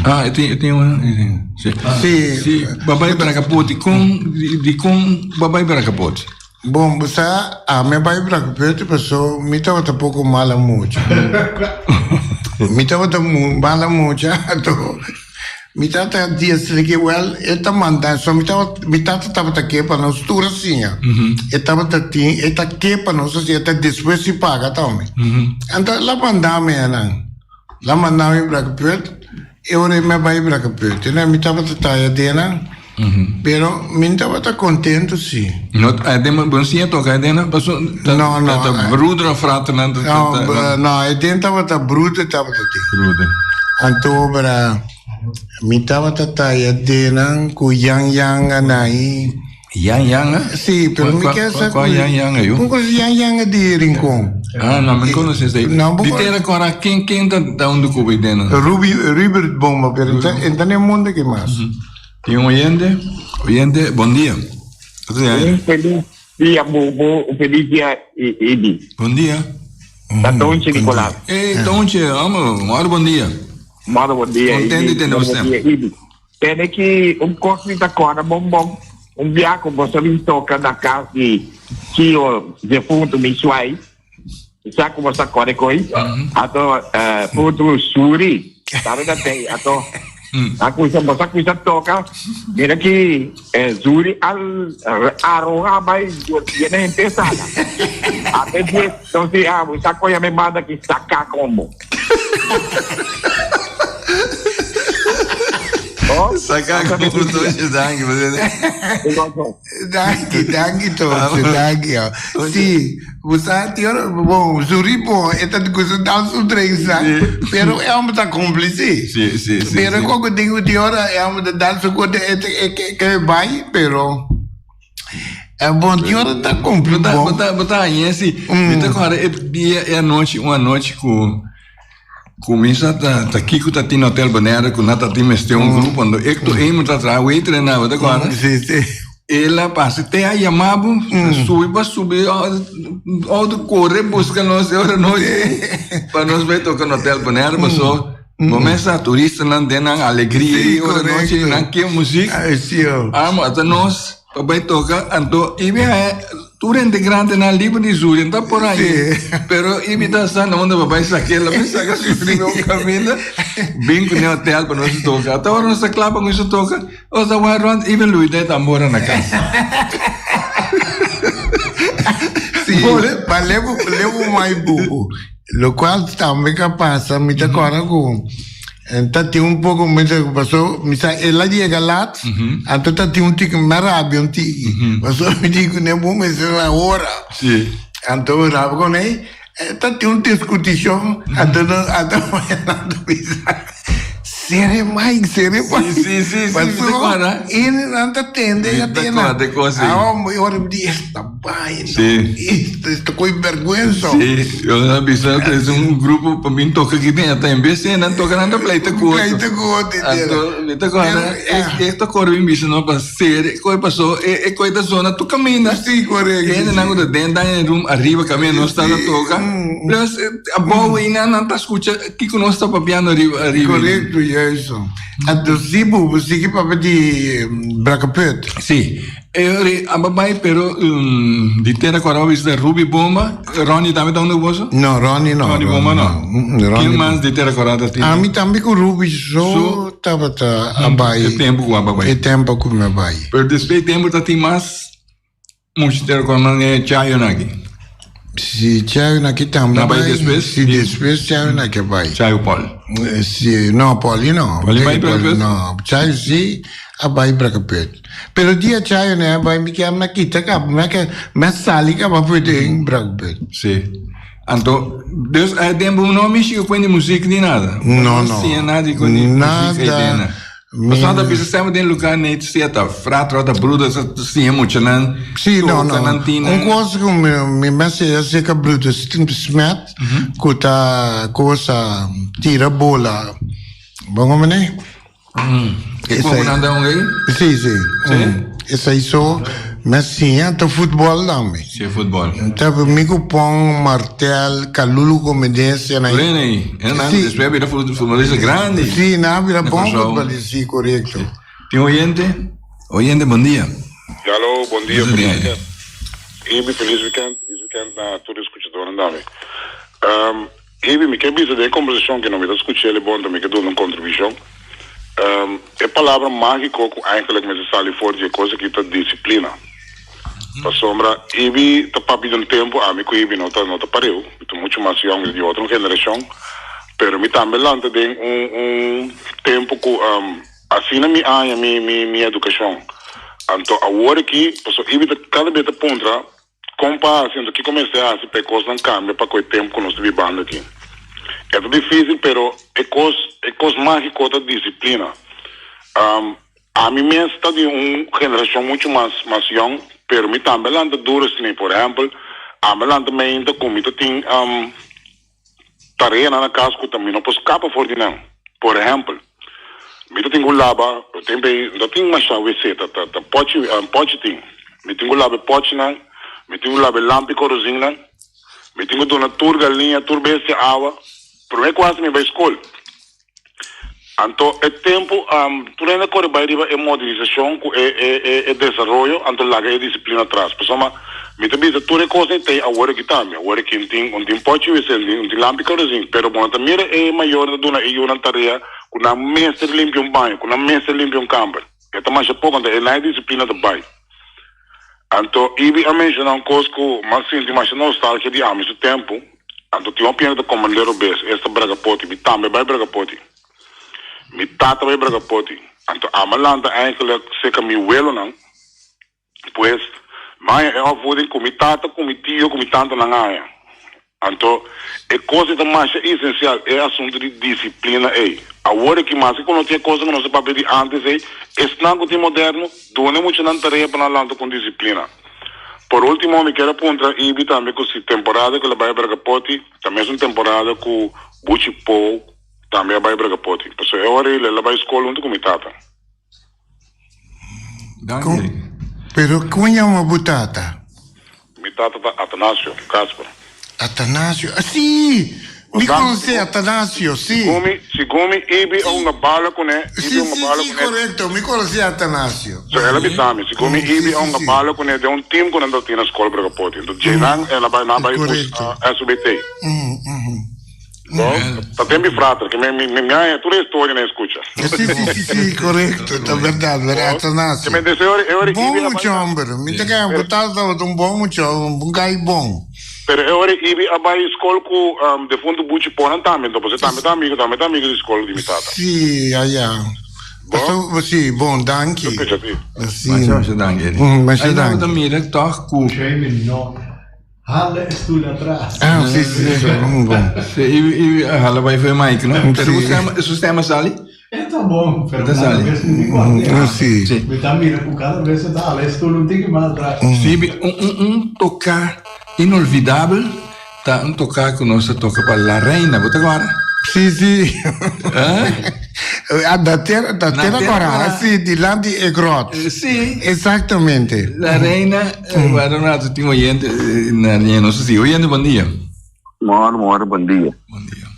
Ah e tin e tin un si. Si. Si bo bai Bracapoti kon dikon bo bai Bracapoti? Bon bo sa ami a bai Bracapoti paso mi tabata poko mala mucha. Mi tabata mala mucha anto Mi tata di esei ke wèl e ta manda so mi tabata mi tata tabata ke pa nos tur a siña e tabata tin e ta ke pa nos a siña ta despues di paga tambe anto el a manda mi anan el a manda mi Brakeput e ora mi a bai Brakeput mi tabata taya den nan. Pero mi no tabata contento si. No, den bo siña toca den paso ta no, no, ta broeder of fraternan ta no, no, den tabata broeder tabata tin. Broeder. Anto bra mi tabata taya denan cu Yang Yang anai. Yang Yang a? Si, pero mi kier sa Cual Yang Yang ayo? Un cos Yang Yang di Rincon. Ah, no, mi conoce esey. No, Di tera cora, ken ken ta ta unda cu bay den? Ruby Rubert Bomba, pero enta enta ne mundo ki mas. Tin un oyente? Oyente, bon dia. Un feliz dia Bobo, un feliz dia Ibi. Bon dia. Ta Tonche Nicolas. Hey Tonche, amo, moro bon dia. Moro bon dia. Contento di tene bo stem. Ibi. Tene ki un kos mi ta kòrda bon bon, un bia ku boso a bin toka na kas di tio defuntu mi suai, mi sa ku boso a kòrda e koi, ato puntu suri tabata na tei, ato a kuminsa boso a kuminsa toka, mira ki zuri al aroha bai yena henter sala, ato e dies, entonces mi sa koya mi banda ki saka kombo. Saka como Toosje, danki. Danki, danki Toosje, danki. Si, bo sa tin ora, bon, su ritmo e ta gusta dans su trensa, pero e homber ta cumpli si. Si, si, si. Pero koko tin ku tin ora e homber ta dans su kote e e ke bai, pero e bon tin ora ta cumpli bon. Bo ta, bo ta haña si. Mi ta kòrda e dia, e anochi, un anochi ku Cuminsa ta ta kico ta tin Hotel Bonaire cu nan ta tin mester un grupo ando Hector Eamon ta traha waiter en nan bo ta corda? Si si. El a pasa te a yama bo subi pa subi auto corre busca nos e ora nochi pa nos bay toca na Hotel Bonaire paso bo mes sa turistanan den nan alegria e ora nochi nan kier muziek amo ata nos pa bay toca anto y mi haya Tur integrantenan liber di zuri ta por ahi, pero i mi ta sa na unda pa bai sak'é, la mi saka zuri na un kaminda, bin ku ne hotel pa nos toka. Ata ora nos ta kla pa kuminsá toka, nos ta wak rònt i mi luida e tambora na kas. Sí, pa lebu, lebu mai bubu. Lokual tambe ka pasa, mi ta kòrda ku Ta tin un poco mi ta paso mi sa el a yega laat anto ta tin un tiki mi a rabia un tiki paso mi di cune bo mester na ora anto mi rabia cune ta tin un discuticion anto anto ta bisa sere Mike sere Mike paso nan ta tende ya tende ora mi di esta baina esta coi berguensa. Sí, yo a bisa es un grupo pa bin toca aquí den ata en vez de nan toca nan ta pleita cu otro. Pleita cu otro. Anto mi ta corda esta cor bin bisa no pa ser coi paso e coi ta zona tu caminda. Sí, correcto. Hende nan cu ta den dining room ariba caminda nos ta toca. Plus abou ei nan nan ta scucha kico nos ta papiando ariba ariba. Correcto, juist. Anto si bo sigui papia di Brakkeput. Sí. E ori aba bai pero di tera ku araba bisa Ruby Bomba, Ronnie tambe ta unda ku boso? No, Ronnie no. Ronnie Bomba no. Ken mas di tera kora ta tin? Ami tambe ku Ruby so tabata a bai. E tempu ku aba bai. E tempu ku mi a bai. Pero despues e tempu ta tin mas mucha tera kora nan e Chayo nan aki. Si Chayo nan aki tambe a bai. Despues? Si despues Chayo nan aki a bai. Chayo Paul. Si, no, Pauli no. Pauli bai despues? No, Chayo si a bai Brakapet. Pero dia chayo ne bai mi kier na kita kaba mi a mi a sali kaba for den Brakput. Si. Anto dus e tempo no mishi ku kuent di muzik ni nada. No no. Siña nada di kuent di muzik ei Nada. dena. Pasobra ta bisa semper den lugar ne sea ta frater o ta bruder sa siña muchanan Si no toka no. nan tin Un kos ku mi mi mester a seka bruder Smet ku ta kosa tira bola. Bon como ne? E como nan ta un ei? Sí, sí. Sí? Esei so me siña ta futbol tambe. Sí, futbol. Ta mi ku pon Martel, Kalulu Comedese na. Lene ei. En nan Sí. después bira futbolista grandi. Sí, nan bira Na bon Kòrsou. futbolista, sí, korekto. Tin oyente? Oyente, bon dia. Hallo, bon dia, Bon dia. feliz weekend. Ibi, feliz weekend, feliz weekend na tur escuchadornan tambe. Um, Ibi, mi ke bisa den e kombersashon ke no mi ta skuch'é el bon, ta mi ke duna un kontribushon. E palabra mágiko ku eigenlik mester sali for di e kos aki ta disiplina. Pasobra Ibi ta papia di un tempu, ami ku Ibi no ta no ta pareu, mi ta muchu mas yòn, mi ta di otro generashon, pero mi tambe lanta den un un tempu ku. Asina mi a haña mi mi mi edukashon. Anto awor aki, pasobra Ibi ta kada bes ta puntra kon pa hasi, anto kiko mester hasi pa e kosnan kambia pa ku e tempu ku nos ta bibando aki. E ta difisil pero e kos e kos magiko ta disiplina. Ami mes ta di un generashon muchu mas mas yòn, pero mi tambe a lanta duru asina. Por ehèmpel, ami a lanta meinta ku mi ta tin tareanan na kas ku ta mi no por skapa for di nan. Por ehèmpel, mi ta tin ku laba, tempu ei no ta tin masha wc, ta ta ta pòchi pòchi tin. Mi tin ku laba e pòchinan, mi tin ku laba e lampi korozinnan, mi tin ku duna tur galiña, tur bestia awa. Promé ku hasta mi bai skol. Anto e tempu tur hende a kore bai riba e modernisashon ku e e e desaroyo anto laga e disiplina atras. Pasobra mi ta bisa tur e kosnan ei ta awor aki tambe. Awor aki un tin un tin pochi wc, un tin lampi kerosin, pero bo no ta mira e mayornan ta duna e yunan tarea ku nan mester limpia un baño, ku nan mester limpia un kamber. E ta masha poko anto e nan e disiplina ta bai. Anto Ibi a menshoná un kos ku m'a sinti masha nostalgia di ami su tempu. Anto tin hopi hende ta komprendé robes, esta Bragapoti. Mi tambe bai Bragapoti. Mi tata bai Bragapoti. Anto ami a lanta eigenlijk serka mi welonan. Pues, mi a haña e opvoeding ku mi tata, ku mi tio, ku mi tantanan a haña. Anto, e kos ei ta masha esensial, e asuntu di disiplina ei. Awor aki, maske ku no tin e kosnan ku nos a papia di ántes ei, esnan ku tin moderno, duna e muchanan tarea pa nan lanta ku disiplina. Por último, mi kier a puntra Ibi tambe ku si temporada ku el a bai Bragapoti ta mesun temporada ku Buchi Pou tambe a bai Bragapoti. Pasobra e ora ei el a bai skol huntu ku mi tata. Danki. Pero kon yama bo tata? Mi tata ta Atanasio Casper. Atanasio, ah si! Mi konosé Atanasio, si. Segun mi, segun mi Ibi a hunga bala kuné, Ibi a hunga bala kuné. Si, si, si, korekto, mi konosé Atanasio. So el a bisa mi, segun mi Ibi a hunga bala kuné den un team ku nan ta tin na skol Bragapoti. Enton dje nan el a bai, nan a bai SUBT. Bo ta den mi frater, ke mi mi mi haña tur e historia na escucha. Si, si, si, si, korekto, ta bèrdat, bèrdat, Atanasio. Ke men deseo e ora Bon Ibi a bai mucha homber, mi ta kere bo tata tabata un bon mucha, un gai bon. Pero e ora Ibi a bai skol ku defuntu Buchi Ponan tambe, enton pasobra e tambe ta amigo, tambe ta amigo di skol di mi tata. Si, aya. Bo? Paso, si, bon, danki. Escucha, si. Si. Masha, masha danki, Edi. Masha Ai, danki. no, ta mira toch ku. Jaime no Hala e stoel atras. Ah, si, si, si. Bon. Si, i, i hala bai for mic, no? Pero Si. sistema, sistema sali? E ta bon, pero Ta cada sali. vez mi guarda. Si. Si. Mi ta mira ku cada vez e ta hala e stoel un tiki mas atras. Si, bi- un, un, un toka inolvidabel ta un toka ku nos a toka pa La Reina, bo ta guarda? Si, si. Eh? Ah, da tera, da Na tera tera Corá, Corá. si, dilanti e grot. Si. Exactamente. La Reina, eh, guarda un rato, tin oyente eh, na línea, no sé si. Oyente, buen día. Mor, mor, bon dia. Buen dia.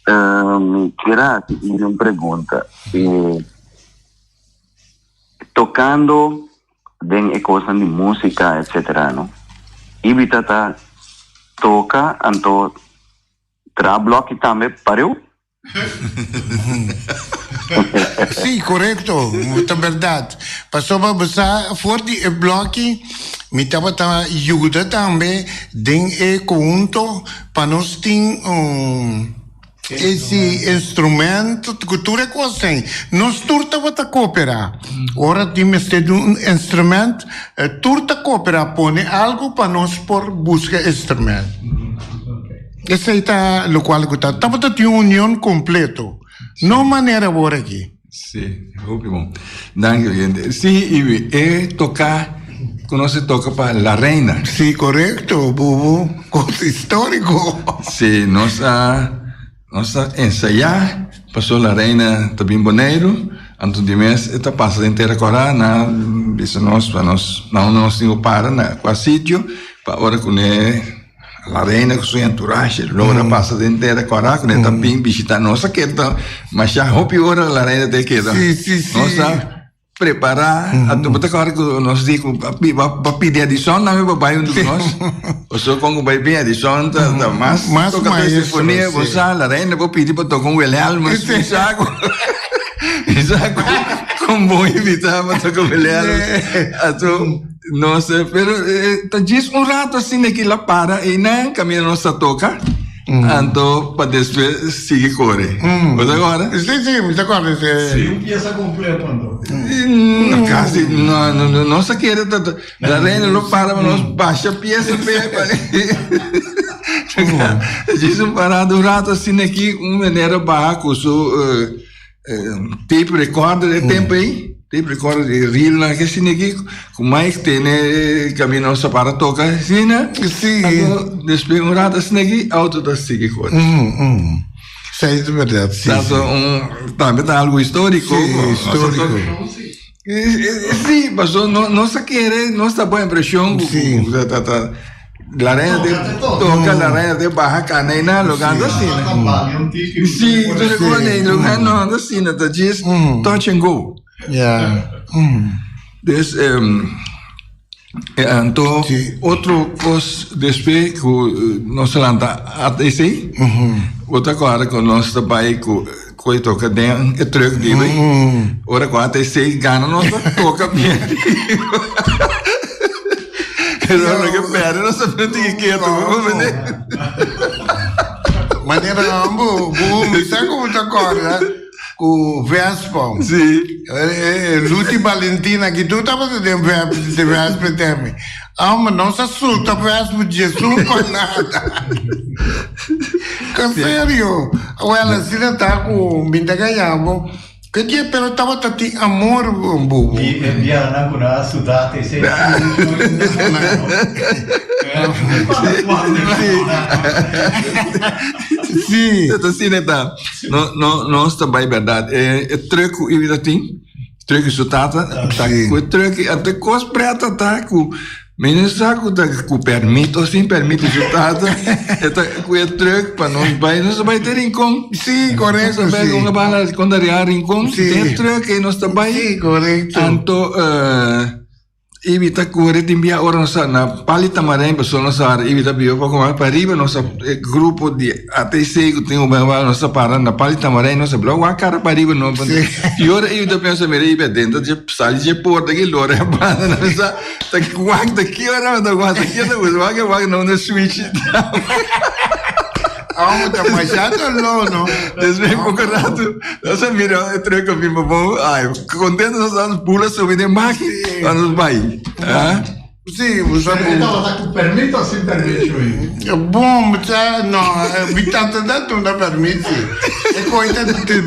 Uh, mi kier hasi un pregunta. Eh, tocando den e cosnan di música, etcétera, no? Ibi tata toca, anto tra blokkie tambe pareu? Sí, korekto, ta bèrdat. Pasobra bo sa for di e blòki mi tabata yuda tambe den e konhunto pa nos tin un esi instrumento ku tur e kos ei. Nos tur tabata kooperá. Ora tin mester di un instrument, tur ta kooperá pone algu pa nos por buska instrument. Esei ta lokual ku ta. Tabata tin un union kompleto. No manera awor aki. Sí, hopi bon. Danki oyente. Sí, Ibi, e toka ku nos e toka pa La Reina. Sí, korekto, bubu. Kos históriko. Sí, nos a nos a ensayá paso La Reina ta bin Boneiru, anto di mes e ta pasa den Tera Kòrá, nan a bisa nos pa nos na unda nos tin ku para, na kua sitio, pa ora ku ne La reina ku su entourage logra pasa den tera kòrá ku nan ta bin bishitá nos a keda masha hopi ora la reina ta keda Sí, sí, sí. nos a prepará anto bo ta kòrda ku nos di ku ba pidi Edison tambe pa bai huntu ku nos pasobra kon ku bai bin Edison ta ta mas Mas toka maestro, sinfonia bo sí. sa la reina por pidi pa toka un Wilhelmus mi sa ku mi sa ku kon bon invitá pa toka Wilhelmus anto No sé, pero eh, ta djis un rato asina ki la para einan kaminda nos ta toka. Anto pa despues sigui kore. Bo ta kòrda? Sí, sí, mi ta kòrda esei. Sí, un piesa kompleto anto. No, kasi, no, no, no, nos a kere ta, la reina lo para pa nos basha piesa p'e. Djis un parada un rato asina aki, un meneer a baha ku su tape recorder e tempo ei, tape recorder di rielnan ke asina aki, ku Mike tene kaminda nos a para toka asina. Sí. Anto despues un rato asina aki auto ta sigui kore. Esei ta bèrdat, sí. Tanto un tambe ta algu historiko. Sí, historiko. Sí, paso no nos a kere, nos ta bon impreshon ku Sí. ku ta ta la reina te toka, la reina te baha kana i nan, lo anda asina. Sí, entonces Sí. ku ane lo no anda asina, ta djis touch and go. Ya. Dus e anto Sí. otro kos despues ku nos a lanta ATC, bo ta kòrda ku nos ta bai ku Koe toka den e truck di bay. Ora ku ATC gana nos ta toka bien. Pero ora ke perde nos ta mete ki ketu. Manera ambo, bo mi sa ku bo ta kòrda ku Vespa. Si. Luti Valentina ki tur tabata den Vespa tèmi. Amo, nos a suta Vespa djesun pa nada. Ka serio. Wel, asina ta ku mi ta gaña bo. Ke dje pero tabata tin amor bubu. Di e biahanan ku nan a suda te esei Sí. Ta asina ta. No, no, nos ta bai bèrdat. E truck ku Ibi ta tin, truck di su tata, ta ku e truck, anto e kos prèt ta ku Mi no sa ku ta ku permit o sin permit di su tata e ta ku e truck pa nos bai nos ta bai te Rincon. Sí, korekto, Nos ta bai sí. con e bala con daria Rincon Sí. den truck e nos ta bai. Sí, korekto. Anto Ibi ta kore tin bia ora nos ta na Pali Tamarijn pasobra nos a Ibi ta biba poko mas pariba nos a e grupo di ATC ku tin un nos ta para na Pali Tamarijn nos a bla wak kara pariba no Sí. i ora Ibi ta pensa mira Ibi adentro dje sali dje porta aki lora e banda nos a Ta wak ta ki ora ta wak ta ki ora ta wak wak no no switch. Amo ta masha doló no. Despues poco rato nos a mira e truck a bin pabou ay contento nos a bula subi den baki pa nos bai. Ah. Sí, bo sa Pero e tabata cu permit of sin permit shui? Bon, sa no, mi tata ta duna permit si. E koe ta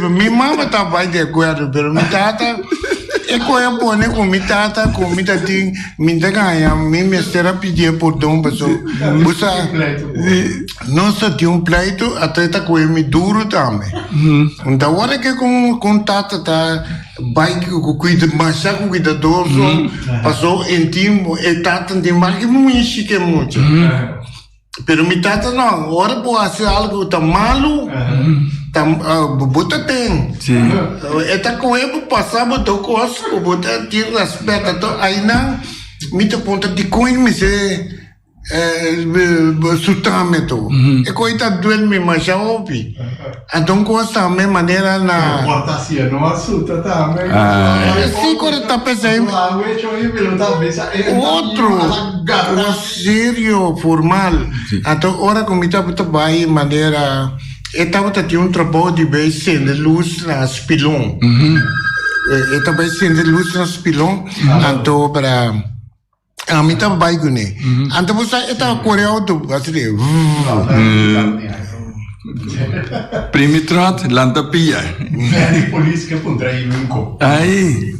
mi mama ta bai di akuerdo pero mi tata E koe a pone ku mi tata ku mi ta tin mi ta gaña mi mester a pidié pordon paso bo sa nos ta tin un pleito a trata koe mi duru tambe ta wòrdu ke ku un tata ta bai ku kuida masha ku kuidadoso paso e tin e tata tin mas ke mushi ke mucha. Pero mi tata no, ora bo hasi algo ku ta malu, ta bo ta ten. E ta kohe bo pasa bo tur kos ku bo ta tin rèspèt. Anto ainan mi ta puntra dikon mester suta mi tur. E kohe ta duel mi masha hopi. Anto un kos tambe manera na. Pero por ta si e no a suta tambe. Si ku ta p'esei. Otro kos serio formal. Anto ora ku mi tabata bai manera e tabata tin un trabou di bai sende lus na Spilon. E ta bai sende lus na Spilon anto para. Ami ta bai kuné. Anto bo sa e ta kore auto asi de vvvv. Primi trot lanta pia. Benny polis ke puntra i un ko. Ai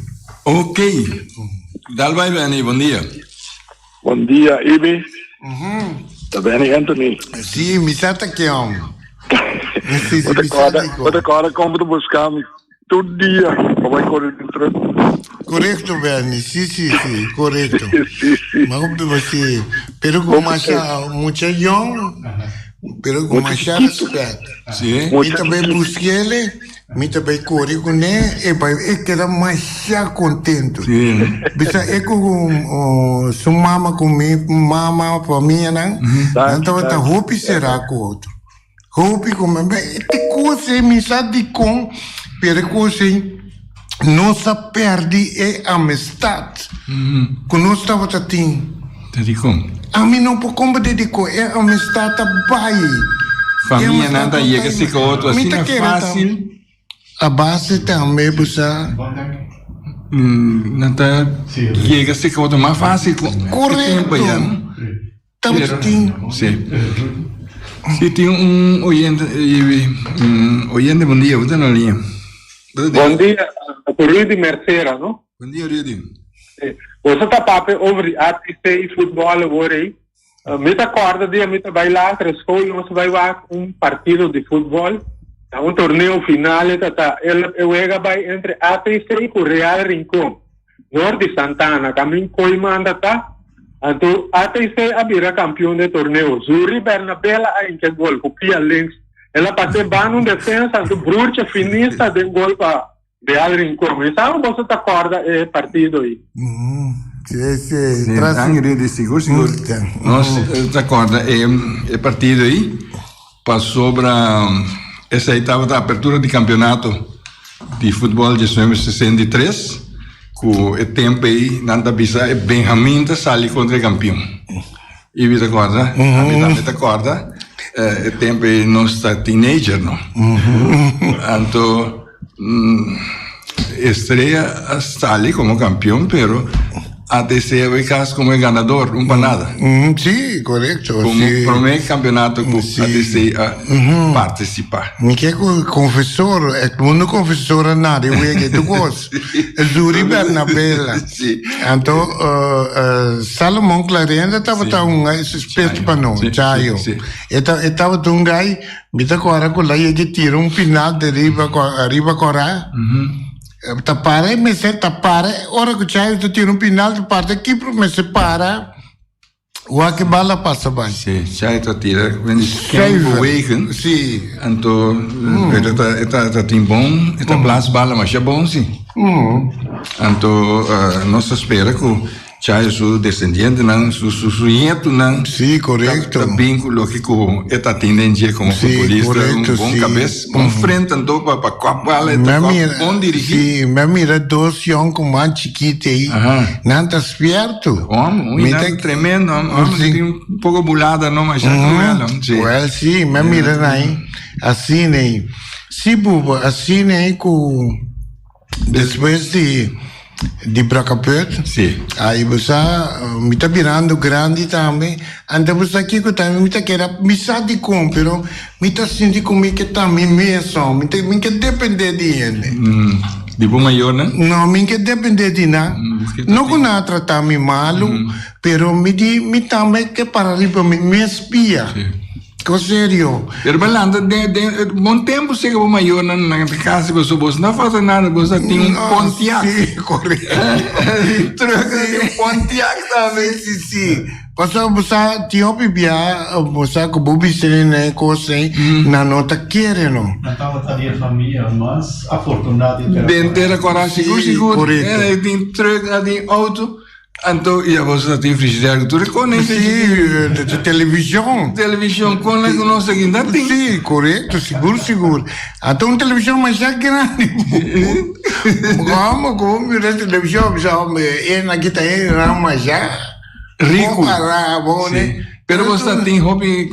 ok dal bai Benny bon dia. Bon dia Ibi. Ta Benny Anthony. Si mi sa ta ke hom. Si si Bo ta mi sa kòrda di ko. bo ta kòrda kon bo ta buska mi Tur dia pa bai kore den truck. Korekto Bernie, si si si, korekto. Si si. Ma ku si, pero ku masha mucha yong, pero ku masha respet. Si. Mi ta bai buskele, mi ta bai kore kuné, e bai e keda masha kontento. Si. Bisa e ku su mama ku mi mama, famianan, nan tabata hopi será ku otro. Hopi ku mi bai te kos ei mi sa dikon pero e kos ei nos a pèrdí e amistad ku nos tabata tin. Ta dikon? Ami no por komprendé dikon e amistad ta bai. Famianan ta yega seka otro asina fácil. A base tambe bo sa. Nan ta yega seka otro mas fácil ku e tempo ya. Tabata tin. Si. Si tin un oyente, un oyente bon dia, bo ta na liña. Bon dia, Rudy Mercera, no? Bon dia, Rudy. Boso ta papia over di ATC i futbòl awor ei. Mi ta kòrda dia mi ta bai later skol nos bai wak un partido di futbòl. Ta un torneo final e ta ta. E wega bai entre ATC ku Real Rincon. Nort di Santana kamin koi manda ta. Anto ATC a bira kampion de torneo. Zuri Bernabela a hincha gol ku pia links. El a pas'é ban un defensa anto broertje finista den gol pa Real Rincon. Mi sa ku boso ta kòrda e partido ei. Sí, sí. Sí, danki Rudy, sigur sigur. Nos ta kòrda e partido ei pasobra esei tabata apertura di kampionato di futbòl 1963 ku e tempu ei nan ta bisa e Benjamin ta sali kontra e kampion. I mi ta kòrda, ami tambe ta kòrda e tempu ei nos ta teenager no. Anto Estrella a sali komo kampion pero ATC a bai kas komo e ganador, un pa nada. Sí, korekto. Komo promé kampionato ku ATC a partisipá. Mi ke ku konfesor, Edmundo Konfesor a nada e wega e tur kos. Zuri Bernabela. Anto Salomon Clarenda tabata un spes pa no, Chayo. E tabata un gai, mi ta kòrda ku la yega tira un final de riba riba kòrá. Ta para e mester ta para ora ku Chayo ta tira un final ta parti kipro mester para. Wak e bala pasa bai. Sí, Shai ta tira wen di sken bewegen. Sí. Anto e ta e ta ta tin bon, e ta blaas bala masha bon sí. Anto nos ta spera ku Shai su descendientenan, su su su ñetunan. Sí, korekto. Ta bin ku loke ku e ta tin den dje komo futbolista, un bon kabes, bon frente anto pa pa kòp bala, e ta kòp bon dirigí. Sí, mi a mira dos yònkuman chikit ei, nan ta spierto. Hom, un inanda tremendo, hom, hom tin un poco bulada no, ma ya cruel, hom, sí. Well, sí, mi a mira nan asina ei. Sí, bubo, asina ei cu despues di di Brakkaput, sí. Ai bo sa, mi ta birando grandi tambe, anto bo sa kico tambe mi ta keda, mi sa dicon, pero mi ta sinti cu mi ke ta mi mes, hom, mi ta, mi ke depende di hende. Di bo mayornan? No, mi ke depende di nan. No ku nan a trata mi malu, pero mi di mi tambe ke para riba mi mes pia. Kos serio. Pero bo lanta den den bon tempu seka bo mayornan nan ta kasi pasobra bos no a fasa nada, bos a tin un Pontiac. Si, korekto. Truck a tin un Pontiac tambe. Si, si, si. Pasobra bo sa tin hopi bia bo sa ku bo bisa nan e kos ei, nan no ta kere no. Nan tabata di e famia mas afortuná di Tera Den Tera Kòrá, sigur sigur. Korekto. E tin truck, a tin outo, anto ya bo sa tin frigidair ku tur e kos. Si, televishon. Televishon, kon nan ku nos aki nan tin. Si, korekto, sigur sigur. Anto un televishon masha grandi. Komo ku bo mira televishon bo bisa hombre e nan aki ta e nan masha. Riku. Bo bo ne. Pero bo sa tin hopi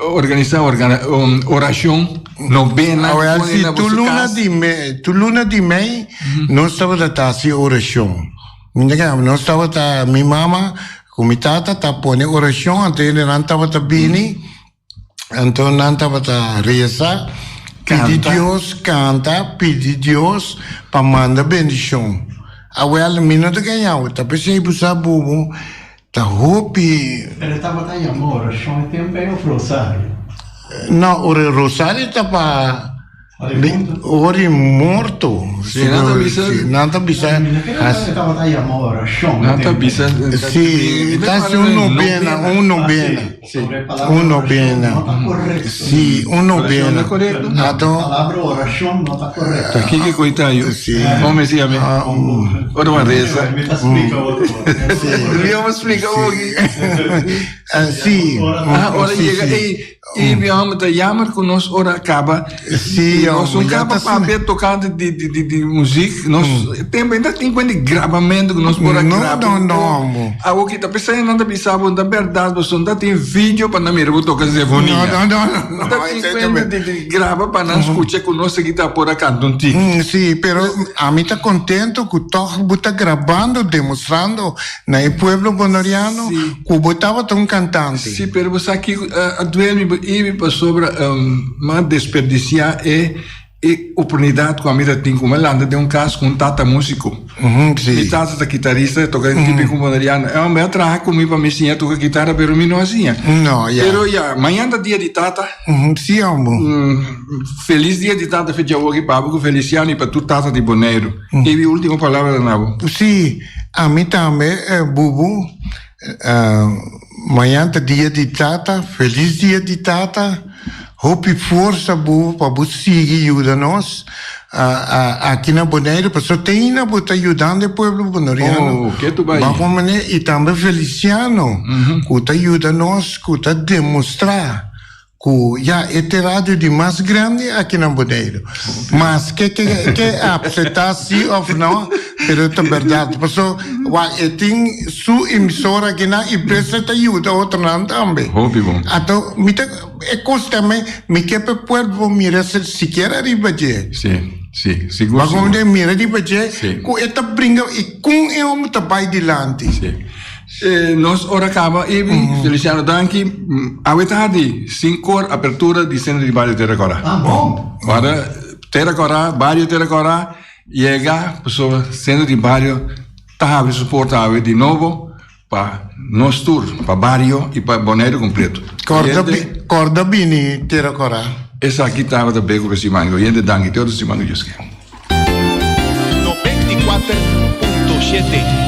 organisa orashon, nobena. Awel si tur luna di mei, tur luna di mei nos tabata ta hasi orashon. Nos tabata, mi mama ku mi tata ta pone orashon anto nan tabata bini. Anto nan tabata resa, pidi Dios, kanta, pidi Dios pa manda bendishon. Awel, mi no ta gaña bo, ta p'esei bo sa bubu ta hopi. Pero e tabata yama orashon e tempu ei of rosario? No, rosario ta pa. Ora morto. Si, nan ta bisa. Nan ta bisa. Nan ta bisa. Si, ta hasi un nobena, un nobena. Un nobena. Si, un nobena. Ato. Ta kiko ku ta yu? Kon mi siña mi? Ora bo a resa. Mi a splika oki. Si. Ora yega ei. I mi hòmber ta yammer ku nos ora a kaba. Sí, Nos no hombre, ya kaba ta papia tokante di di di di. di muziek, nos tempo ainda tin kuen di grabamento ku nos por a No, graba. no, no, amo. Awo ki ta p'esei nan ta bisa bo, ta bèrdat pasobra no ta tin video pa nan mira bo toka sinfonia. No, no, no, no, No ta tin esei kuen tambe. di di graba pa nan skucha ku nos aki ta por a kanta un tiki. Mm, sí, pero ami ta contento cu toch bo ta grabando, demostrando na e pueblo boneriano cu bo tabata un cantante. Sí, pero bo sa kico a duel mi bo ibi pasobra m'a desperdicia e e oportunidad cu ami ta tin cu m'a lanta den un cas cu un tata musico. Mi tata ta kitarista, e toca den Tipico Boneriano. E homber a traha cu mi pa mi siña toca kitara, pero mi no a siña. No, ya. Pero ya, mañana ta dia di tata. Sí, homber. Felis dia di tata fecha awoki pa abo cu Feliciano y pa tur tata di Boneiru. E mi ultimo palabra ta na bo. Sí, ami tambe, Bubu. Mañana ta dia di tata, felis dia di tata. Hopi forsa Bubu pa bo sigui yuda nos aki na Boneiru, pasobra te ainda bo ta yudando e pueblo boneriano. Oh, ke tu bai. Bajo manera, y tambe Feliciano, cu ta yuda nos, cu ta demostra Ku ya e te radio di mas grandi aki na Boneiru. Maske ke ke apseptá si òf no, pero ta bèrdat. Paso wak e tin su emisora akinan i p'esei ta yuda otronan tambe. Hopi bon. Anto mi ta e kos tambe mi ke pa e pueblo mira sikiera riba dje. Si, si, sigur sigur. Wak mira riba dje ku e ta bringa i kon e homber ta bai dilanti. Si. Nos ora caba Evi, Feliciano danki. Awe tardi sinkor apertura di Centro di Bario Tera Cora. Ah bon. Ora Tera Cora, Bario Tera Cora yega pasobra Centro di Bario ta habri su porta awe di nobo pa nos tur, pa bario y pa Boneiru completo. Corda, corda bini Tera Cora. Esaki tabata Beko pe siman. Oyente danki te otro siman ku Dios ke. 94.7.